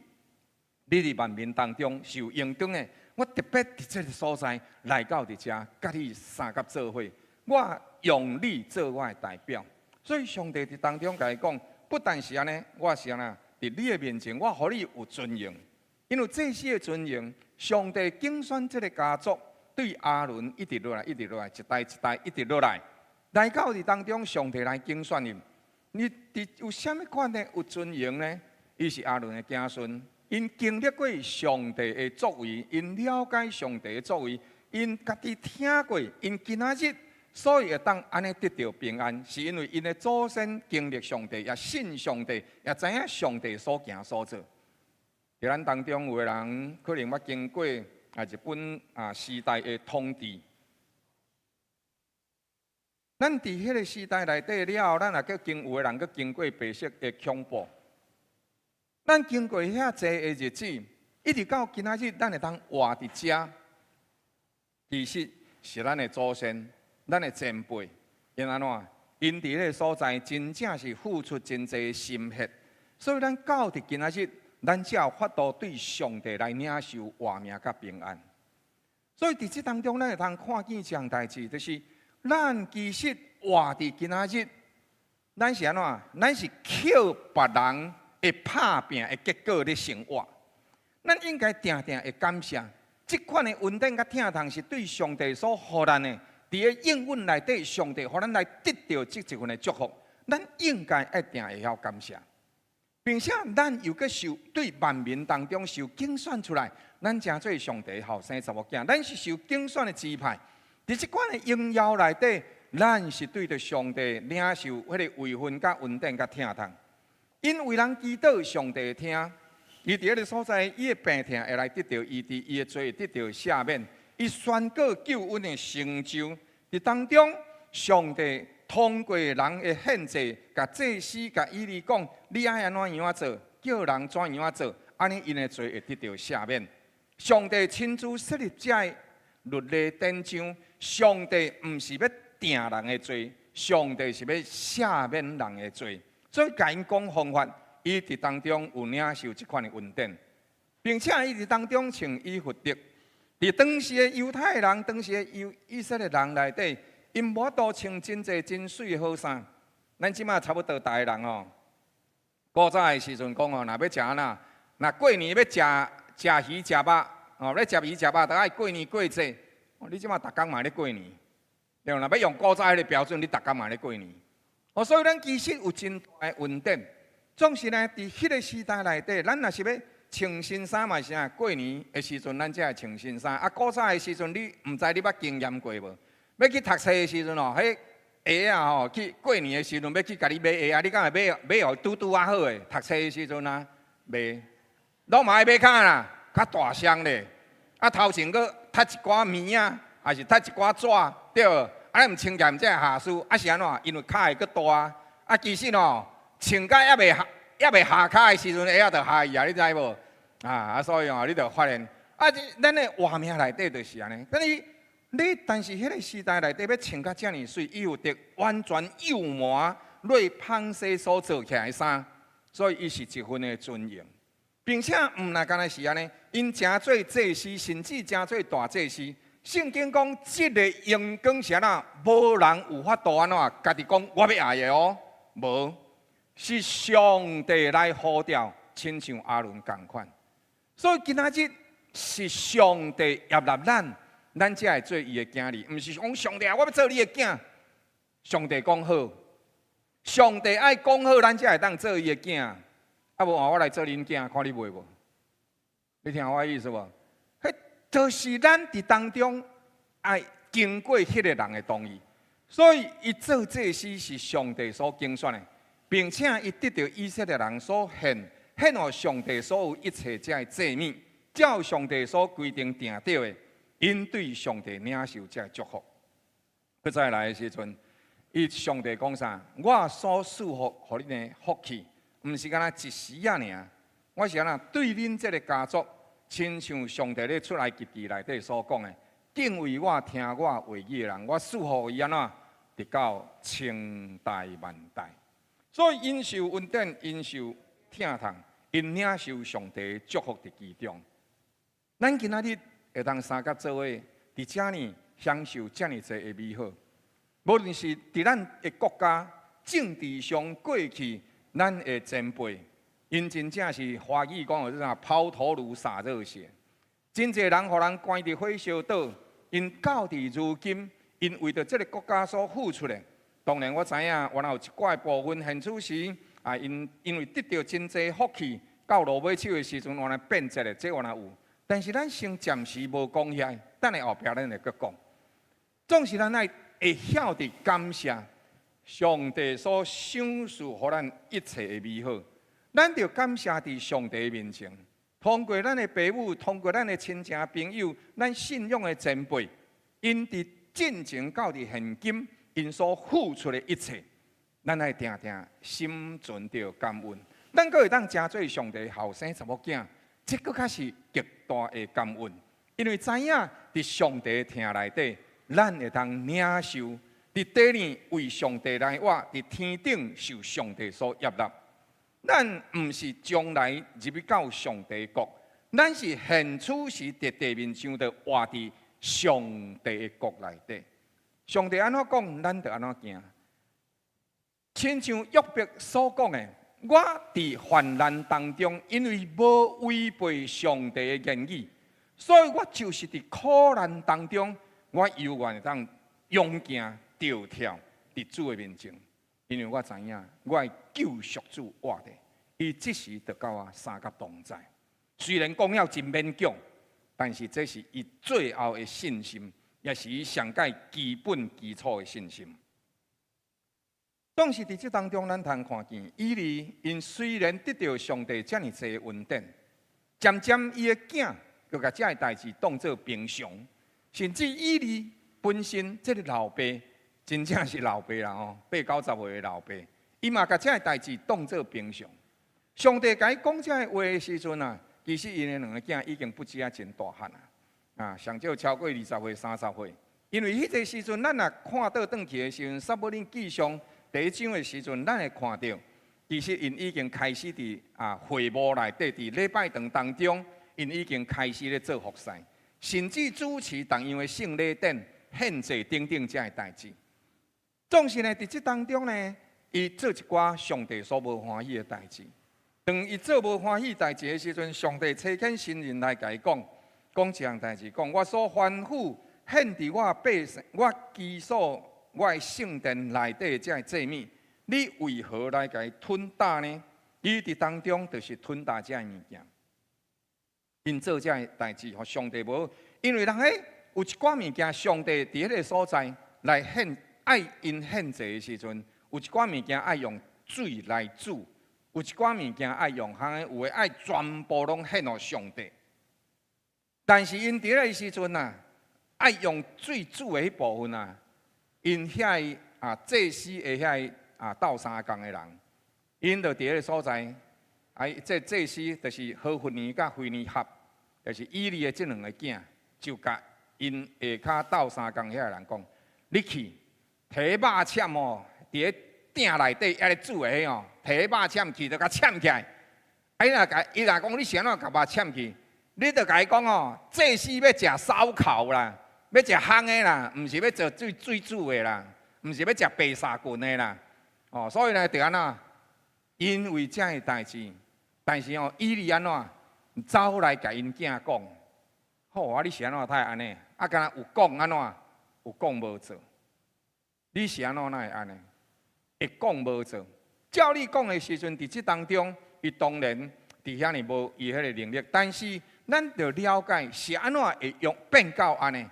Speaker 1: 你佇萬民當中是有榮光的。我特別佇這个所在來到佇遮，佮你相佮做伙。我用你做我的代表，所以上帝佇當中共伊講，不但是按呢，我是按怎，佇你的面前，我予你有尊榮，因為祭司的尊榮，上帝揀選這个家族，對亞倫一直落來，一直落來，一代一代一直落來，來到佇當中，上帝來揀選𪜶。你佇有啥物款的有尊榮呢？伊是亞倫的子孫，𪜶經歷過上帝的作為，𪜶了解上帝的作為，𪜶家己聽過，𪜶今仔日所以會當按呢得著平安，是因為𪜶的祖先經歷上帝，也信上帝，也知影上帝所行所做。佇咱當中有的人可能捌經過日本時代的統治。咱佇彼个時代內底了後，咱也閣經有的人閣經過白色的恐怖。咱經過遐濟的日子，一直到今仔日，咱會當活佇遮，其實是咱的祖先、咱的前輩，𪜶按怎？𪜶佇彼个所在真正是付出真濟心血，所以咱到佇今仔日，咱才有法度對上帝來領受活命佮平安。所以佇這當中，咱會通看見一項代誌，就是咱其實活佇今仔日，咱是按怎？咱是靠別人的拍拚的結果咧生活。咱應該定定會感謝，這款的恩典佮疼痛是對上帝所予咱的。佇个應允內底，上帝予咱來得著這一份的祝福，咱應該一定會曉感謝，並且咱又閣受對萬民當中受揀選出來，咱成做上帝後生查某囝，咱是受揀選的支派。佇這款的榮耀內底，咱是對著上帝領受彼个位份、佮恩典、佮疼痛。𪜶為人祈禱，上帝會聽。伊佇彼个所在，伊的病痛會來得著醫治，伊的罪會得著赦免。伊宣告救恩的成就，佇當中，上帝通過人的獻祭，共祭司、共以利講：你愛按怎樣仔做，叫人怎樣仔做，按呢𪜶的罪會得著赦免。上帝親自設立這个律例典章，上帝毋是欲定人的罪，上帝是欲赦免人的罪。所以，共𪜶講方法，伊佇當中有領受這款的恩典，並且伊佇當中像以弗得，佇當時的猶太人、當時的猶以色列人內底，𪜶無法度穿真濟真媠的好衫。咱這馬差不多逐个人哦，古早的時陣講哦，若欲食按怎，若過年欲食食魚食肉，哦，欲食魚食肉，著愛過年過節。你這馬逐工嘛咧過年，對無？若欲用古早彼个標準，你逐工嘛咧過年。哦，所以咱其實有真大的恩典。總是呢，佇彼个時代內底，咱若是欲穿新衫嘛是啥？過年的時陣，咱才會穿新衫。啊，古早的時陣，你毋知你捌經驗過無？欲去讀冊的時陣哦，彼鞋仔吼，去過年的時陣欲去共你買鞋仔，你敢會買買予拄拄仔好的？讀冊的時陣啊，袂，攏嘛愛買較啦，較大雙咧。啊，頭前閣貼一寡棉仔，抑是貼一寡紙，對無？啊，你毋穿起來毋知會下事，啊是按怎？因為跤會閣大。啊，其實哦，穿甲猶未下跤的時陣，鞋仔就下去啊，你知無？啊，所以哦，你就發現，啊，這咱的活命內底就是按呢。但是你，但是彼个時代內底欲穿甲遮爾媠，以弗得完全幼模，落紡紗所做起來的衫，所以伊是十分的尊榮，並且毋但干焦是按呢，𪜶成做祭司，甚至成做大祭司。聖經講，這个榮光是按怎，無人有法度按怎，家己講我欲愛的哦，無，是上帝來呼召，親像亞倫仝款。所以今仔日是上帝悅納咱，咱才會做伊的囝兒，毋是講上帝啊，我欲做你的囝。上帝講好，上帝愛講好，咱才會當做伊的囝。啊，無換我來做恁囝，看你袂無？你聽我意思無？彼就是咱佇當中愛經過彼个人的同意，所以伊做祭司是上帝所揀選的，並且伊得著以色列人所獻獻予上帝所有一切這个祭物，照上帝所規定定著的，𪜶對上帝領受這个祝福。閣再來的時陣，伊上帝講啥？我所賜福予恁的福氣，毋是干焦一時仔爾，我是按怎對恁這个家族，親像上帝咧出埃及記內底所講的，敬畏我、聽我話語的人，我賜福伊按怎，直到千代萬代。所以𪜶受恩典，𪜶受疼痛，𪜶領受上帝祝福佇其中。咱今仔日會當相佮做伙，佇遮爾享受遮爾濟的美好。無論是佇咱的國家政治上過去，咱的前輩，𪜶真正是華語講的啥？拋頭顱灑熱血。真濟人予人關佇火燒島，𪜶到佇如今，𪜶為著這个國家所付出的。當然我知影，原來有一寡部分現此時啊，𪜶因為得著真濟福氣，到落尾手的時陣，原來變節的，這原來有。但是咱先暫時無講遐，等下後壁咱會閣講。總是咱愛會曉得感謝上帝所賞賜予咱一切的美好。咱著感謝佇上帝面前，通過咱的爸母，通過咱的親情朋友，咱信仰的前輩，𪜶佇進前到佇現今，𪜶所付出的一切，咱愛定定心存著感恩。咱閣會當成做上帝後生查某囝，這閣較是極大的感恩，因為知影佇上帝疼內底，咱會當領受佇地裡為上帝來活，佇天頂受上帝所悅納。咱毋是將來入去到上帝國，咱是現此時佇地面上就活佇上帝的國內底。上帝按怎講，咱就按怎行。親像約伯所講的，我佇患難當中，因為無違背上帝的言語，所以我就是佇苦難當中，我猶原會當勇行著跳佇主的面前，因為我知影我的救贖主活著，伊這時就佮我相佮同在。雖然講了真勉強，但是這是伊最後的信心，也是伊上蓋基本基礎的信心。當時佇這當中，咱通看見以利，𪜶雖然得著上帝遮爾濟恩典，漸漸伊的囝就共這个代誌當做平常，甚至以利本身這个老爸，真正是老爸啦吼，八九十歲的老爸，伊嘛共這个代誌當做平常。上帝共伊講這个話的時陣啊，其實𪜶的兩个囝已經不止啊真大漢啊，啊，上少超過20歲、30歲。因為彼個時陣，咱若看倒轉去的時陣，撒母耳記上第一章的時陣，咱會看著，其實𪜶已經開始佇啊會幕內底，佇禮拜堂當中，𪜶已經開始咧做服侍，甚至主持同樣的聖禮典、獻祭等等這个代誌。總是呢，佇這當中呢，伊做一寡上帝所無歡喜的代誌。當伊做無歡喜代誌的時陣，上帝差遣神人來共伊講，講一項代誌，講我所吩咐獻佇我百姓、我居所、我的聖殿內底這个祭物，你為何來共伊吞啖呢？伊佇當中就是吞啖這个物件。𪜶做這个代誌，予上帝無，因為人彼有一寡物件，上帝佇彼个所在來獻，愛𪜶獻祭的時陣，有一寡物件愛用水來煮，有一寡物件愛用烘的，有的愛全部攏獻予上帝。但是𪜶佇彼个時陣啊，愛用水煮的彼部分啊，𪜶遐个啊祭司的遐个啊鬥相共的人，𪜶就佇彼个所在，哎，這祭司就是何弗尼佮非尼哈，就是以利的這兩个囝，就共𪜶下跤鬥相共遐个人講：你去提肉攕哦，佇咧鼎內底猶咧煮的彼哦，提彼肉攕去，就共攕起來。啊，伊若講你是按怎共肉攕去？你就共伊講哦，祭司欲食燒烤啦，欲食烘的啦，毋是欲做水水煮的啦，毋是欲食白沙棍的啦。哦，所以呢，就按怎？因為這个代誌，但是哦，以利按怎走來共𪜶囝講，好啊，你是按怎才會按呢？啊，敢若有講按怎？有講無做？你是按怎哪會按呢？會講無做？照你講的時陣，佇這當中，伊當然佇遐爾無伊彼个能力，但是咱著了解是按怎會用變到按呢？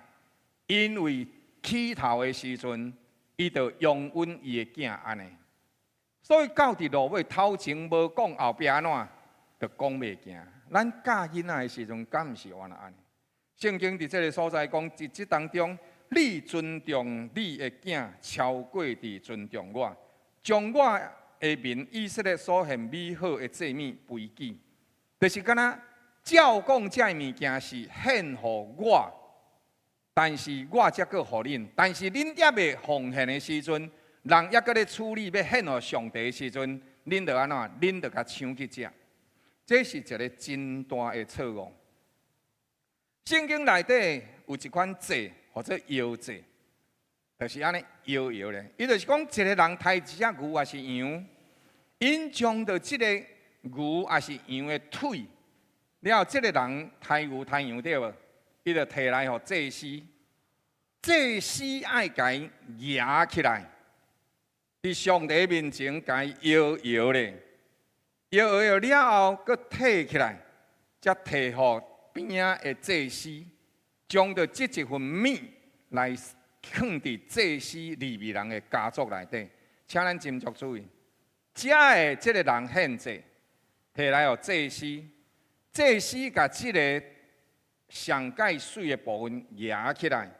Speaker 1: 因為起頭的時陣，伊就容允伊的囝按呢。所以到佇落尾頭前無講，後壁按怎，就講袂行。咱教囡仔的時陣，敢毋是按按呢？聖經佇這个所在講，佇這當中，你尊重你的囝，超過佇尊重我，將我的民以色列所獻美好的祭物卑賤，就是敢若照講這个物件是獻予我，但是我才閣予恁，但是恁猶未奉獻的時陣，人猶閣咧處理欲獻予上帝的時陣，恁就按怎？恁就共搶去食，這是一个真大的錯誤。聖經內底有一款祭，號做搖祭，就是按呢搖搖咧。伊就是講一個人刣一隻牛抑是羊，𪜶將著這个牛抑是羊的腿，了後這个人刣牛刣羊對無？伊就提來予祭司，祭司愛共伊舉起來，佇上帝面前共伊搖搖咧，搖搖了後，閣提起來，才提予邊仔的祭司，將著這一份物來囥佇祭司利未人的家族內底。請咱斟酌注意，遮的這个人獻祭，提來予祭司，祭司共這个上蓋媠的部分舉起來，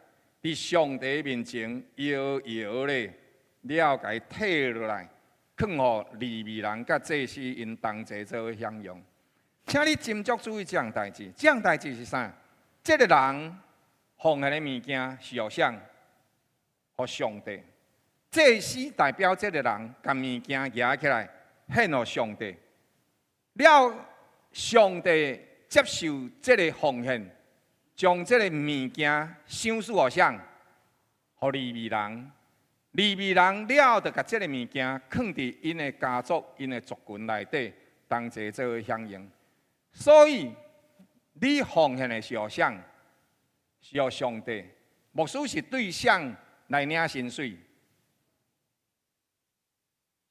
Speaker 1: 佇上帝面前搖搖咧，了後共伊提落來，囥予利未人佮祭司𪜶同齊做享用。請你斟酌注意這項代誌，這項代誌是啥？這个人奉獻的物件是予誰？予上帝。祭司代表這个人，共物件舉起來獻予上帝。了，上帝接受這个奉獻，將這個物件賞賜予誰？予利未人。利未人了，就共這个物件囥佇𪜶的家族、𪜶的族群內底，同齊做享用。所以，你奉獻的是予誰？是予上帝。牧師是對誰來領薪水？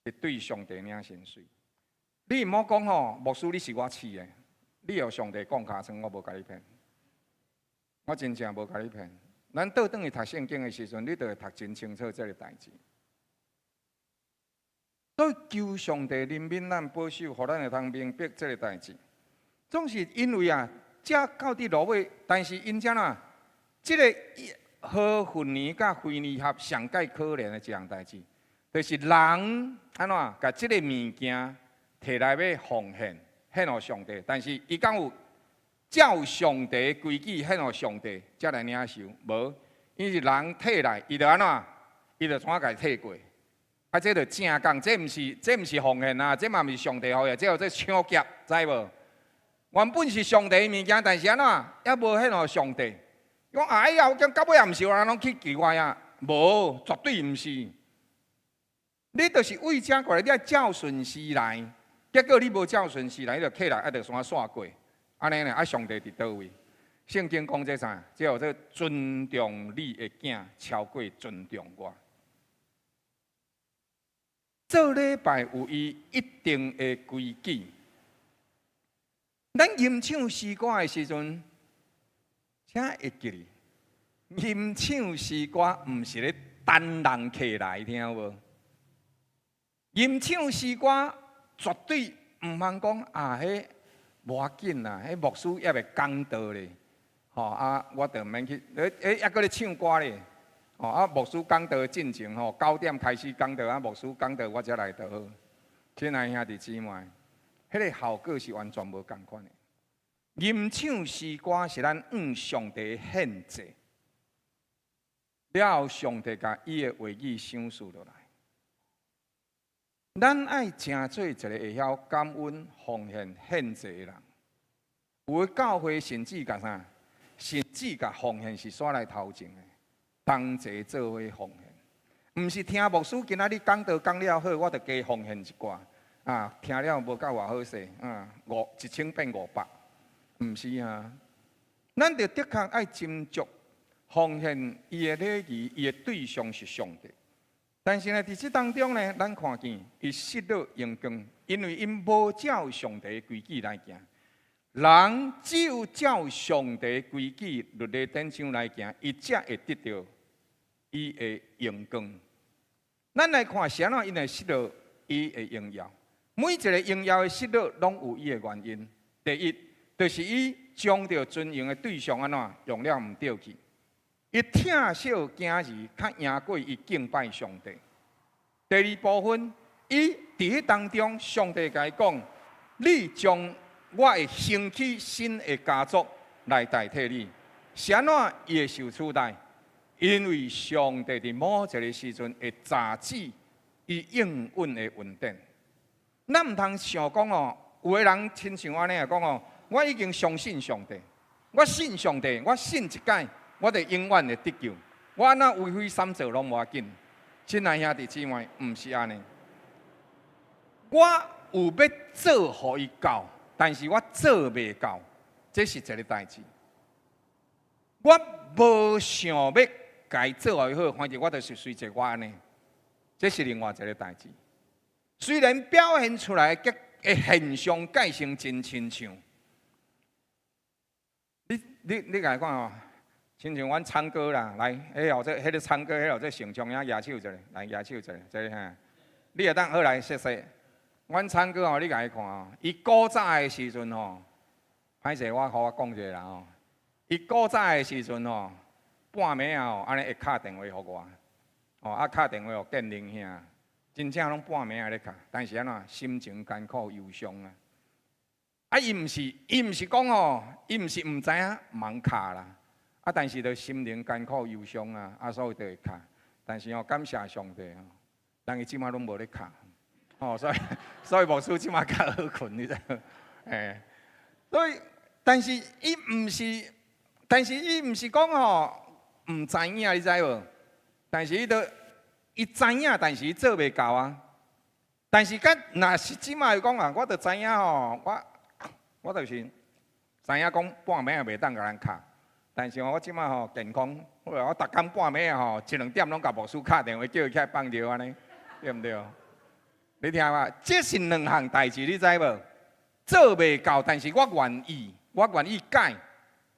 Speaker 1: 是對上帝領薪水。你毋好講吼，牧師你是我飼的，你予上帝摃尻川，我無共你騙。我真正無共你騙。咱倒轉去讀聖經的時陣，你就會讀真清楚這个代誌。所以求上帝憐憫咱，保守，予咱會通明白這个代誌。總是因為啊，這到佇落尾，但是𪜶怎啊？這个好訓年佮非離合上蓋可憐的一項代誌，就是人按怎共這个物件提來欲奉獻，獻予上帝，但是伊敢有照上帝規矩獻予上帝，才來領受？無，伊是人提來，伊就按怎？伊就怎共提過？啊，這就正講，這毋是奉獻啊，這嘛毋是上帝予的，這叫做搶劫，知無？原本是上帝的物件，但是按怎？猶無獻予上帝。講哎呀，我講到尾也毋是，人攏去奇怪啊，無，絕對毋是。你就是為這過來，你愛照順序來，結果你無照順序來，你就起來，啊，就煞煞過。按呢呢，啊，上帝佇佗位？聖經講這啥？這叫做尊重你的囝，超過尊重我。做禮拜有伊一定的規矩。咱吟唱詩歌的時陣，請會記得，吟唱詩歌毋是咧等人客來，聽無？吟唱詩歌絕對毋通講啊，彼無要緊啦，彼牧師猶未講道咧，吼啊，我就毋免去，欸，猶閣咧唱歌咧，吼啊，牧師講道進前吼9點開始講道，啊，牧師講道我才來就好。親愛兄弟姊妹，彼个效果是完全無仝款的。吟唱詩歌是咱向上帝獻祭，了後上帝共伊的話語賞賜落來。咱愛成做一个會曉感恩、奉獻、獻祭的人。有的教會甚至共啥？甚至共奉獻是煞來頭前的，同齊做伙奉獻。毋是聽牧師今仔日講道講了好，我就加奉獻一寡。啊，聽了無夠偌好勢，啊，1000變500，毋是啊。咱著的確愛斟酌奉獻伊的禮儀，伊的對象是上帝。但是呢，佇這當中呢，咱看見伊失落榮光，因為𪜶無照上帝規矩來行。人只有照上帝規矩律例典章來行，伊才會得著伊的榮光。咱來看是按怎𪜶會失落伊的榮耀。每一个榮耀的失落，攏有伊的原因。第一，就是伊將著尊榮的對象按怎用了毋對去。伊疼惜囝兒，較贏過伊敬拜上帝。第二部分，伊佇彼當中，上帝共伊講：你將我會興起新的家族來代替你。是按怎伊會受取代？因為上帝佇某一个時陣會閘止伊應允的恩典。咱毋通想講哦，有的人親像按呢啊講哦，我已經相信上帝，我信上帝，我信一擺，我就永遠會得救。我按怎為非三做攏無要緊。親愛兄弟姊妹，毋是按呢。我有欲做予伊夠，但是我做袂到，這是一个代誌。我無想欲共伊做予伊好，反正我就是隨濟我按呢，這是另外一个代誌。雖然表現出來的現象蓋成真親像，你共看哦，親像阮昌哥啦，來，彼後這彼个昌哥，彼後這成長遐舉手一下，來舉手一下，這个哈，你會當好來謝謝。阮昌哥哦，你共伊看哦，伊古早的時陣吼，歹勢我予我講一下啦吼，伊古早的時陣吼，半暝啊吼，按呢會敲電話予我，哦啊敲電話予建寧兄。真正攏半暝仔咧敲，但是按怎心情艱苦憂傷啊！啊，伊毋是講吼，伊毋是毋知影茫敲啦，啊，但是就心靈艱苦憂傷啊，啊，所以就會敲。但是吼，感謝上帝吼，人伊這馬攏無咧敲，吼，所以牧師這馬較好睏，你知無？欸，所以，但是伊毋是講吼毋知影，你知無？但是伊就。伊知影，但是伊做袂到啊。但是佮若是這馬伊講啊，我就知影吼，我就是知影講半暝也袂當共人敲。但是我這馬吼健康，我逐工半暝吼一兩點攏共牧師敲電話，叫伊起來放尿按呢，對毋對？你聽無？這是兩項代誌，你知無？做袂到，但是我願意，我願意改。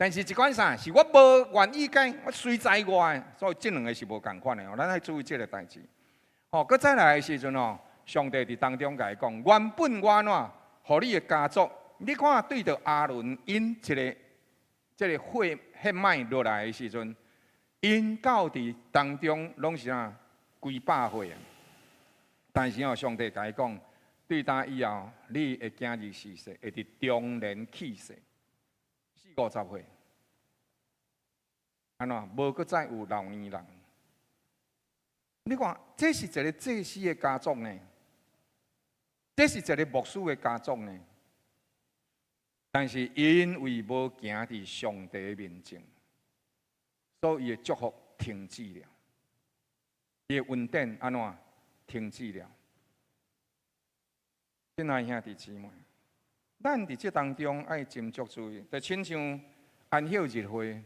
Speaker 1: 但是一款啥？是我無願意改，我隨在我的，所以這兩个是無仝款的哦。咱愛注意這个代誌。吼，閣再來的時陣哦，上帝佇當中共伊講，原本我按怎，予你的家族，你看對著亞倫𪜶一个這个血血脈落來的時陣，𪜶到佇當中攏是啥？幾百歲啊！但是哦，上帝共伊講，對今以後，你的囝兒示撒，會佇中年去世，四五十歲。按怎無閣再有老年人？你看，這是一个祭司的家族呢，這是一个牧師的家族呢。但是因為無行佇上帝面前，所以伊的祝福停止了，伊的恩典按怎停止了？親愛兄弟姊妹，咱佇這當中愛斟酌注意，就親像安息日會。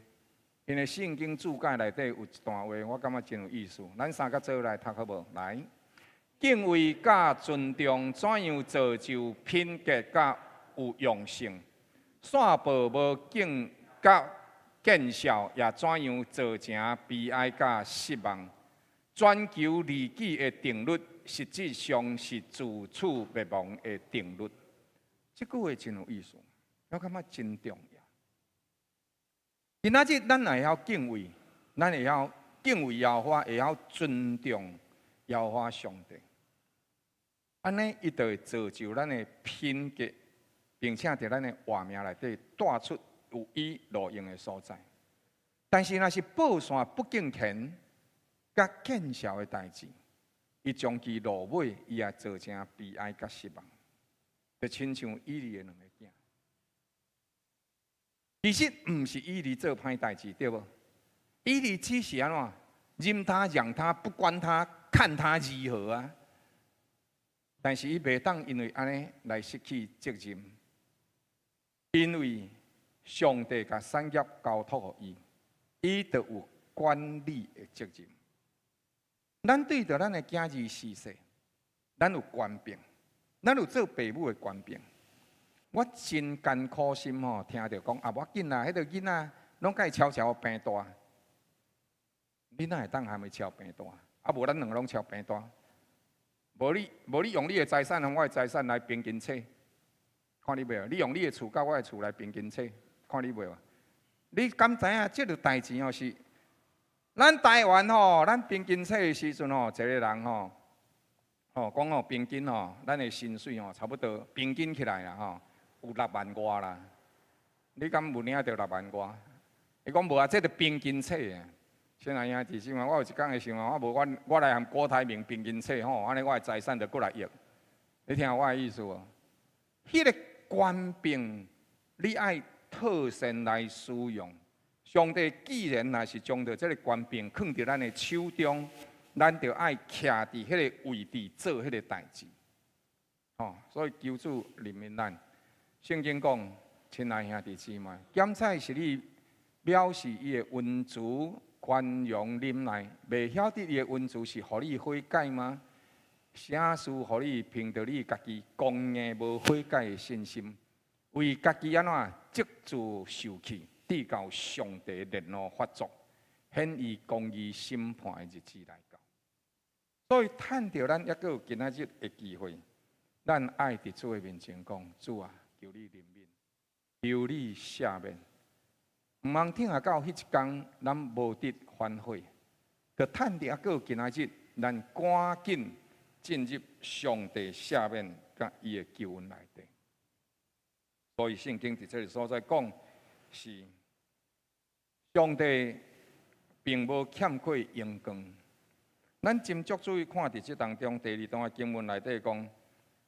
Speaker 1: 𪜶的聖經注解內底有一段話，我感覺真有意思。咱三個做來讀好無？來，敬畏佮尊重怎樣造就品格佮有用性？散布無敬佮見笑，也怎樣造成悲哀佮失望？全球利己的定律，實質上是自取滅亡的定律。這句話真有意思，我感覺真重要。今仔日咱會曉敬畏，咱會曉敬畏耶和華，會曉尊重耶和華上帝。按呢，伊就會造就咱的品格，並且佇咱的活命內底帶出有伊路用的所在。但是，若是報線不敬虔、佮見笑的代誌，伊終其落尾，伊也造成悲哀佮失望，就親像以利的兩个囝。其實毋是以利做歹代誌，對無？以利只是按怎？任他養他，不管他，看他如何啊！但是伊袂當因為按呢來失去責任，因為上帝共產業交託予伊，伊就有管理的責任。咱對著咱的囝兒序細，咱有權柄，咱有做爸母的權柄。我真艱苦心吼，聽著講啊，無要緊啦，彼个囡仔攏共伊撨撨予病大。你哪會當含伊撨病大？啊，無咱兩个攏撨病大。無你用你的財產和我的財產來平均切，看你袂？你用你的厝佮我的厝來平均切，看你袂？你敢知影這个代誌吼是？咱台灣吼，咱平均切的時陣吼，一個人吼，吼講吼平均吼，咱的薪水吼差不多平均起來啦吼，有六萬外啦。你敢有領著六萬外？伊講無啊，這著平均切啊。親愛兄弟姊妹，我有一工會想啊，我無我我來和郭台銘平均切吼，按呢我的財產就過來億。你聽我的意思無？彼個權柄，你愛妥善來使用。上帝既然若是將著這个權柄囥佇咱的手中，咱就愛徛佇彼个位置做彼个代誌。吼，所以求主憐憫咱。聖經講，親愛兄弟姊妹，檢採是你藐視伊的恩慈、寬容、忍耐，袂曉得伊的恩慈是予你悔改嗎？啥事予你憑著你家己剛硬無悔改的信心，為家己按怎積自受氣，直到上帝烈怒發作，顯伊公義審判的日子來到。所以趁著咱猶閣有今仔日的機會，咱愛佇主的面前講：主啊，求你憐憫，求你赦免。毋通等到彼一工，咱無得反悔。就趁著猶閣有今仔日，咱趕緊進入上帝赦免佮伊的救恩內底。所以聖經佇這个所在講，是上帝並無欠缺榮光。咱斟酌注意看佇這當中，第二段的經文內底講，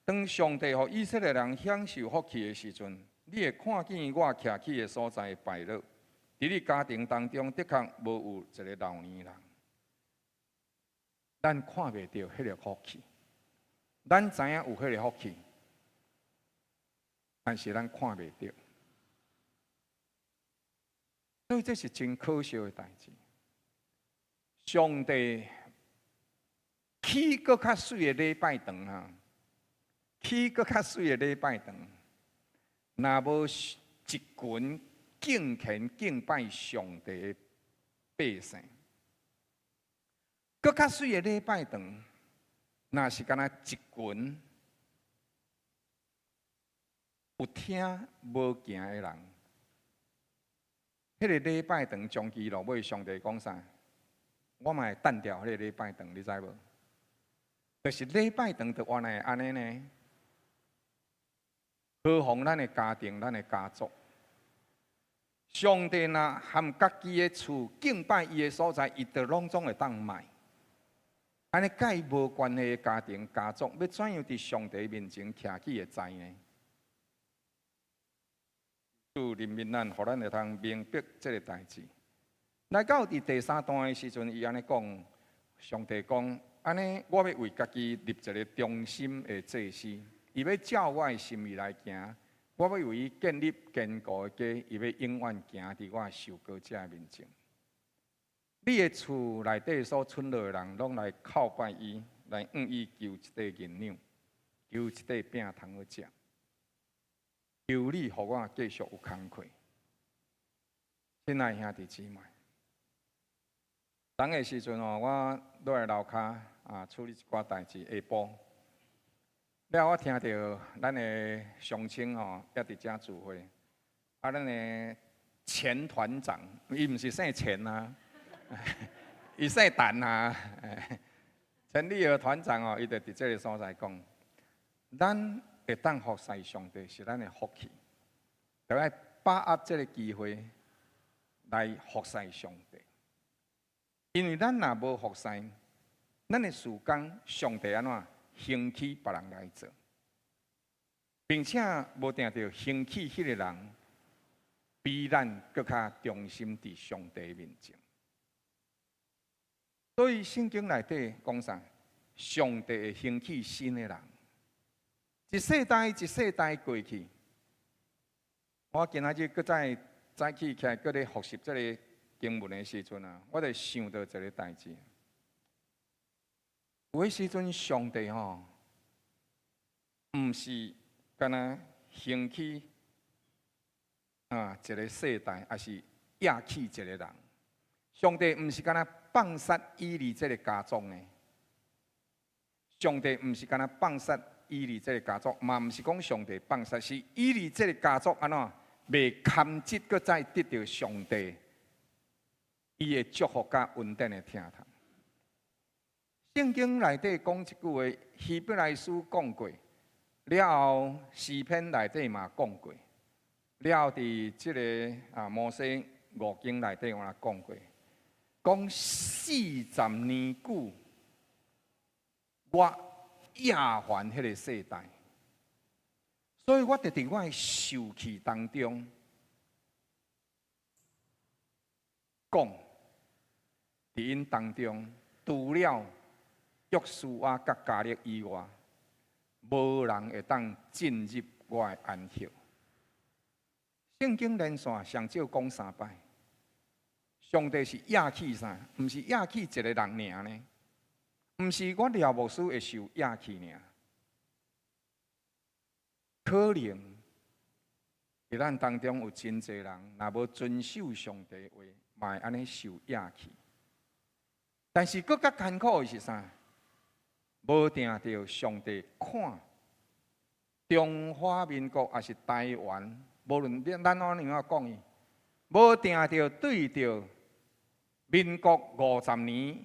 Speaker 1: 當上帝予以色列人享受福氣的時陣，你會看見我徛起的所在敗落。佇你家庭當中，的確無有一个老年人，咱看袂著彼个福氣。咱知影有彼个福氣，但是咱看袂著。所以這是真可惜的代誌。上帝起閣較媠的禮拜堂啊，起閣較媠的禮拜堂，若無一群敬虔敬拜上帝的百姓，閣較媠的禮拜堂，若是干焦一群有聽無行的人，彼个禮拜堂終其落尾，上帝講啥？我嘛會擲掉彼个禮拜堂，你知無？就是禮拜堂就原來會按呢呢，何況咱的家庭、咱的家族，上帝若和家己的厝敬拜伊的所在，伊就攏總會當賣。按呢佮伊無關係的家庭、家族，欲怎樣佇上帝面前徛起會知呢？主憐憫咱，予咱會通明白這个代誌。來到佇第三段的時陣，伊按呢講，上帝講，按呢，我欲為家己立一个忠心的祭司，伊欲照我的心意來行，我欲為伊建立堅固的家，伊欲永遠行佇我的受膏者的面前。你的厝內底所出落的人，攏來叩拜伊，來向伊求一塊銀兩，求一塊餅通好食。求你予我繼續有工課。親愛兄弟姊妹，當个時陣哦，我落來樓跤啊處理一寡代誌，下晡了，我聽著咱的鄉親吼，也佇遮聚會，啊，咱的錢團長，伊毋是姓錢啊，伊姓陳啊。陳立兒團長哦，伊就佇這个所在講，咱會當服侍上帝是咱的福氣，就愛把握這个機會來服侍上帝。因為咱若無服侍，咱的事工，上帝按怎興起別人來做，並且無定著興起彼個人比咱閣較忠心佇上帝面前。所以聖經內底講啥？上帝會興起新的人，一世代一世代過去。我今仔日閣再早起起來，閣咧複習這个經文的時陣啊，我就想到一个代誌。有的時陣，上帝吼，毋是干焦興起啊一个世代，抑是厭棄一个人。上帝毋是干焦放殺以利這个家族呢？上帝毋是干焦放殺以利這个家族，嘛毋是講上帝放殺，是以利這个家族按怎袂堪得閣再得著上帝伊的祝福佮恩典的疼痛。聖經內底講一句話，希伯來書講過，了後詩篇內底嘛講過，了後佇這个啊摩西五經內底嘛講過，講40年久，我厭煩彼个世代，所以我就佇我的受氣當中講，佇𪜶當中除了約書亞佮迦勒以外，無人會當進入我的安息。聖經連續上少講三擺，上帝是厭棄啥？毋是厭棄一個人爾呢？毋是我廖牧師會受厭棄爾。可能佇咱當中有真濟人，若無遵守上帝話，嘛會按呢受厭棄。但是閣較艱苦的是啥？無定著上帝看中華民國抑是台灣，無論咱按怎樣講伊，無定著對著民國50年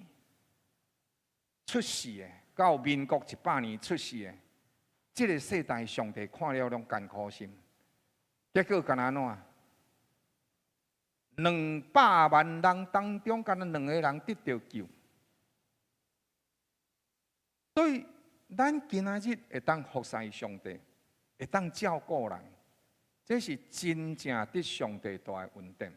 Speaker 1: 出世的，到民國100年出世的，這个世代，上帝看了攏艱苦心。結果敢若按怎？200萬人當中，敢若兩个人得著救。所以，咱今仔日會當服侍上帝，會當照顧人，這是真正得上帝大的恩典。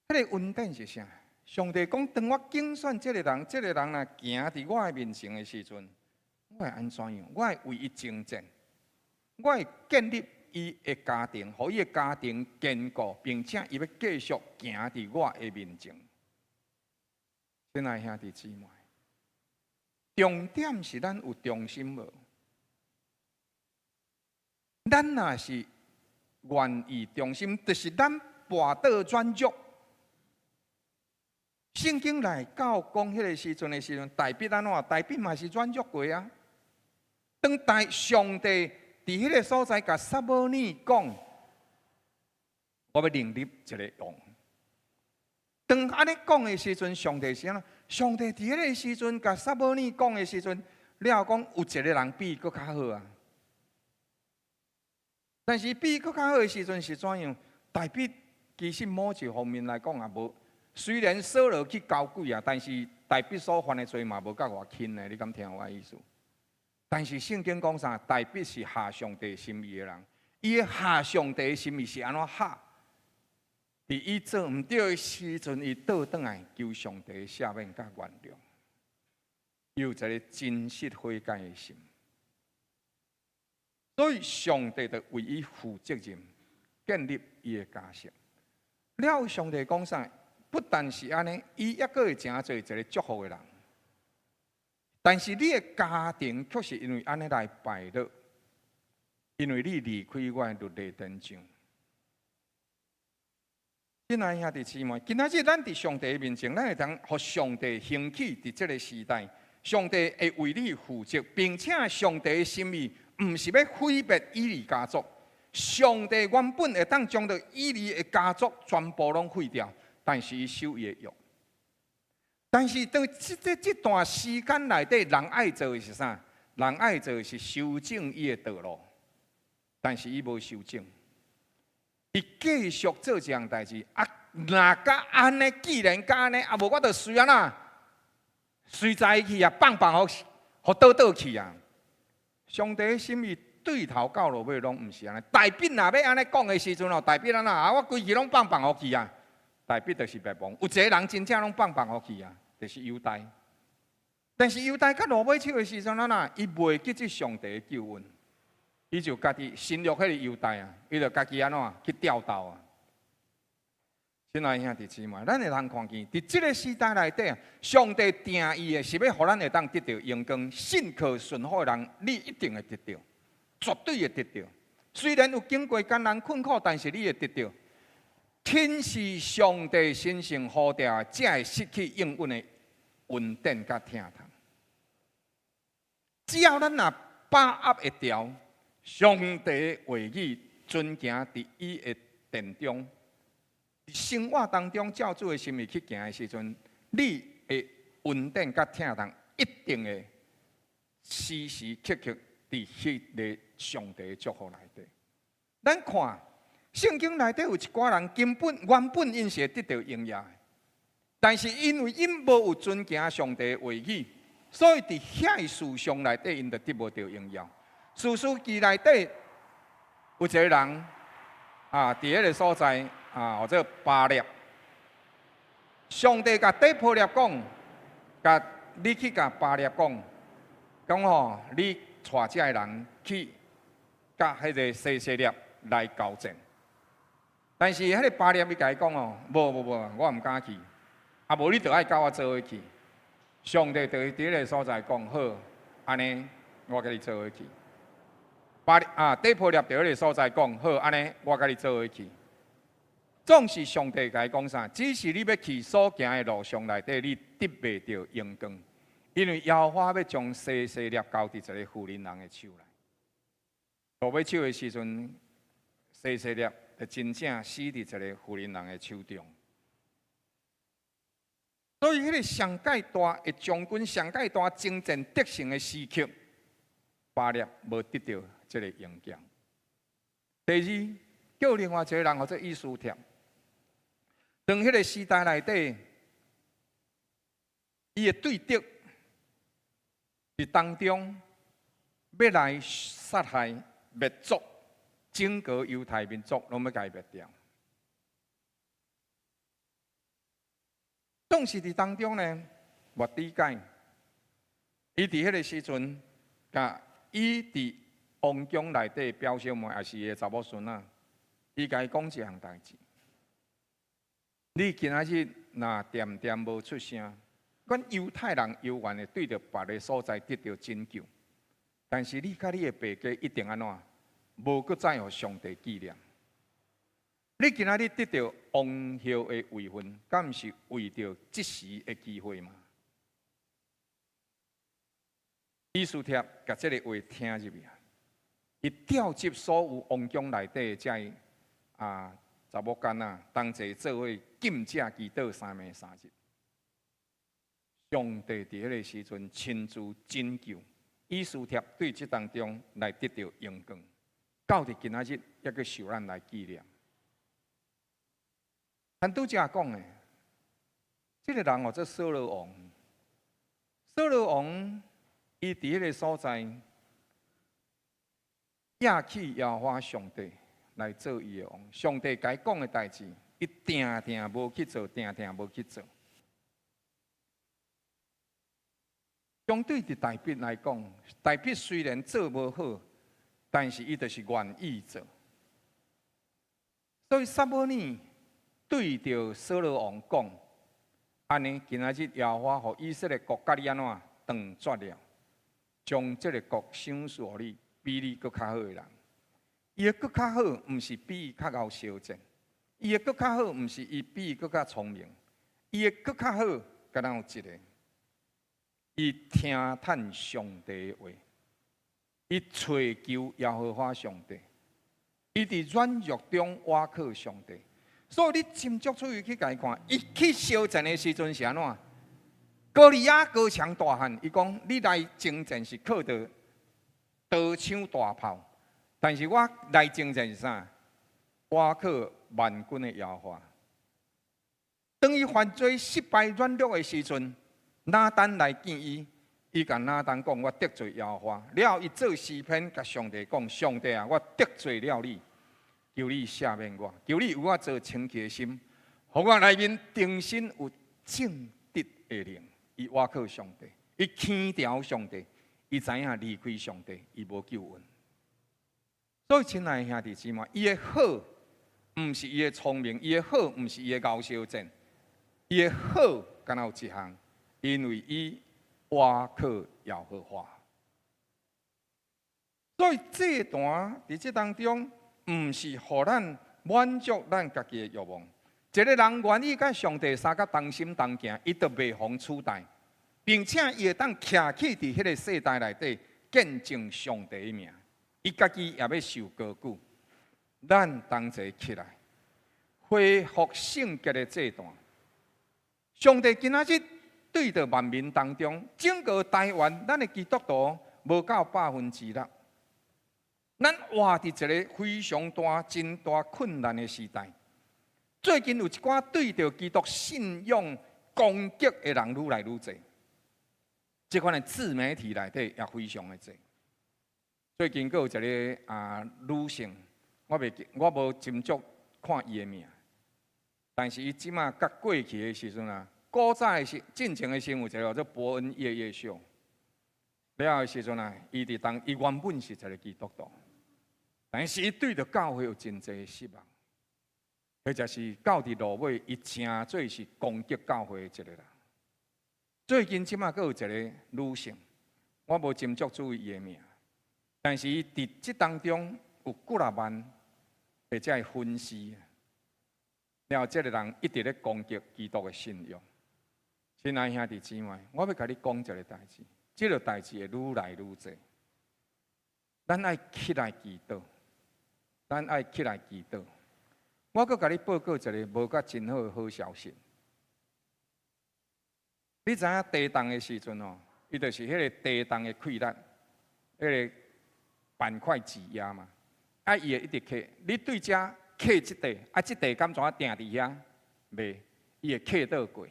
Speaker 1: 彼个恩典是啥？上帝講，當我揀選這个人，這个人若行佇我的面前的時陣，我會按怎樣？我會為伊征戰，我會建立伊的家庭，予伊的家庭堅固，並且伊欲繼續行佇我的面前。親愛兄弟姊妹，重點是咱有忠心無？咱若是願意忠心，就是咱跋倒軟弱。聖經來到講彼个時陣的時陣，大衛按怎？大衛嘛是軟弱過啊。當大上帝佇彼个所在共撒母耳講，我欲另立一个王。當按呢講的時陣，上帝是按怎？上帝佇彼个時陣共撒母耳講的時陣，了後講有一个人比伊閣較好啊。但是比伊閣較好的時陣是怎樣？大衛其實某一方面來講也無。雖然掃羅去交鬼啊，但是大衛所犯的罪嘛無甲偌輕的，你敢聽我的意思？但是聖經講啥？大衛是合上帝心意的人，伊合上帝的心意是按怎合？佇伊做毋對的時陣，伊倒轉來求上帝赦免佮原諒，有一个真實悔改的心。所以上帝就為伊負責任，建立伊的家室。了上帝講啥？不但是按呢，伊抑閣會成做一个祝福的人。但是你的家庭卻是因為按呢來敗落，因為你離開我的律例典章。親愛兄弟姊妹，今仔日咱佇上帝面前，咱會當予上帝興起佇這个時代，上帝會為你負責，並且上帝的心意毋是欲毀滅以利家族。上帝原本會當將著以利的家族全部攏毀掉。但是伊守伊的約，但是當這段時間內底，人愛做的是啥？人愛做的是修正伊的道路，但是伊無修正，伊繼續做這項代誌。啊，若敢按呢，既然敢按呢，啊無我就隨按怎？隨在去啊，放放予予倒倒去啊！上帝的心意對頭到落尾攏毋是按呢。大衛若欲按呢講的時陣哦，大衛按怎啊？我規氣攏放放予去啊！大衛就是滅亡。有一个人真正攏放放予去啊，就是猶大。但是猶大到落尾手的時陣，按怎？伊袂記得上帝的救恩，伊就家己新約彼个猶大啊，伊就家己按怎去吊斗啊！親愛兄弟姊妹，咱會通看見，佇這个時代內底啊，上帝定義的是欲予咱會當得著榮光，信靠順服的人，你一定會得著，絕對會得著。雖然有經過艱難困苦，但是你會得著。輕視上帝神聖呼召，才會失去應允的恩典佮疼痛。只要咱若把握會牢，上帝的話語遵行佇伊的殿中，生活當中照主的心意去行的時陣，你的恩典佮疼痛一定會時時刻刻佇彼个上帝的祝福內底。咱看聖經內底有一寡人根本原本𪜶是會得著榮耀的，但是因為𪜶無有遵行上帝的話語，所以佇遐个事上內底𪜶就得無著榮耀。士師記內底有一个人啊，佇彼个所在啊，號做巴勒。上帝共底波拉講，共你去共巴勒講，講吼，你帶這个人去佮彼个西西拉來交戰。但是彼个巴勒伊共伊講哦，無無無，我毋敢去。啊，無你著愛佮我做伙去。上帝就佇彼个所在講好，按呢我佮你做伙去。巴啊，底波拉佇彼个所在講好，按呢我佮你做伙去。總是上帝共伊講啥？只是你欲去所行的路上內底，你得袂著榮光，因為耶和華欲將西西拉交佇一个婦人人的手內。落尾手的時陣，西西拉就真正死佇一个婦人人的手中。所以，彼个上蓋大的將軍、上蓋大征戰得勝的時刻，巴勒無得著這个榮耀。第二，叫另外一个人號做以斯帖。當彼个時代內底，伊的對敵佇當中欲來殺害滅族，整個猶太民族攏欲共伊滅掉。總是佇當中呢，末底改，伊佇彼个時陣，共伊佇王宮內底表小妹，抑是伊的查某孫仔，伊共伊講一項代誌。你今仔日若恬恬無出聲，阮猶太人猶原會對著別个所在得著拯救，但是你佮你的爸家一定按怎？無閣再予上帝紀念。你今仔日得著王后的位份，敢毋是為著這時的機會嗎？以斯帖共這个話聽入去，伊調集所有王宮內底的這个啊查某囡仔，同齊做伙禁食祈禱三暝三日。上帝佇彼个時陣親自拯救以斯帖，對這當中來得著榮光，到佇今仔日猶閣受咱來紀念。咱拄才講的，這个人號做掃羅王。掃羅王伊佇彼个所在，摒棄耶和華上帝來做伊的王。上帝共伊講的代誌，伊定定無去做，定定無去做。相對佇大衛來講，大衛雖然做無好，但是伊就是願意做。所以撒母耳對著掃羅王講：按呢，今仔日耶和華予以色列國佮你按怎斷絕了，將這个國賞賜予你，比你閣較好的人。伊的閣較好，毋是比伊較𠢕相戰；伊的閣較好，毋是伊比伊閣較聰明。伊的閣較好，敢若有一个，伊聽趁上帝的話，伊揣求耶和華上帝，伊佇軟弱中倚靠上帝。所以你斟酌出去去共伊看，伊去相戰的時陣是按怎？歌利亞高強大漢，伊講你來征戰是靠著刀槍大炮，但是我來征戰是啥？我靠萬軍的耶和華。當伊犯罪失敗軟弱的時陣，拿單來見伊，伊共拿單講：我得罪耶和華。了後，伊做詩篇，共上帝講：上帝啊，我得罪了你，求你赦免我，求你予我做清潔的心，予我內面重新有正直的靈。伊倚靠上帝，伊牽牢上帝，伊知影離開上帝，伊無救恩。所以，親愛的兄弟姊妹，伊的好，毋是伊的聰明，伊的好，毋是伊的𠢕相戰，伊的好，敢若有一項，因為伊倚靠耶和華。所以祭壇佇這當中，毋是予咱滿足咱家己的慾望。一個人願意佮上帝相佮同心同行，伊就袂予取代，並且伊會當徛起佇彼個世代內底見證上帝的名，伊家己也欲受高舉。咱同齊起來，恢復聖潔的祭壇。上帝今仔日對著萬民當中，整個台灣，咱的基督徒無夠6%。咱活佇一個非常大、真大困難的時代。最近有一寡對著基督信仰攻擊的人愈來愈濟，這款的自媒體內底也非常的濟。最近閣有一个女性，我袂記，我無斟酌看伊的名，但是伊這馬佮過去的時陣啊，古早的時，進前的時有一個叫做博恩夜夜秀，了後的時陣啊，伊佇當伊原本是一个基督徒，但是伊對著教會有真濟失望，或者是到佇落尾，伊成做是攻擊教會的一個人。最近這馬閣有一个女性，我無斟酌注意伊的名。但是伊佇這當中有幾若萬或者是粉絲，了後這个人一直咧攻擊基督的信仰。親愛兄弟姊妹，我欲共你講一个代誌，這个代誌會愈來愈濟。咱愛起來祈禱，咱愛起來祈禱。我閣共你報告一个無閣真好的好消息。你知影地動的時陣哦，伊就是彼个地動的氣力，彼个板塊擠壓嘛，啊，伊會一直磕，你對遮磕這塊，啊，這塊敢怎定佇遐？袂，伊會磕倒過。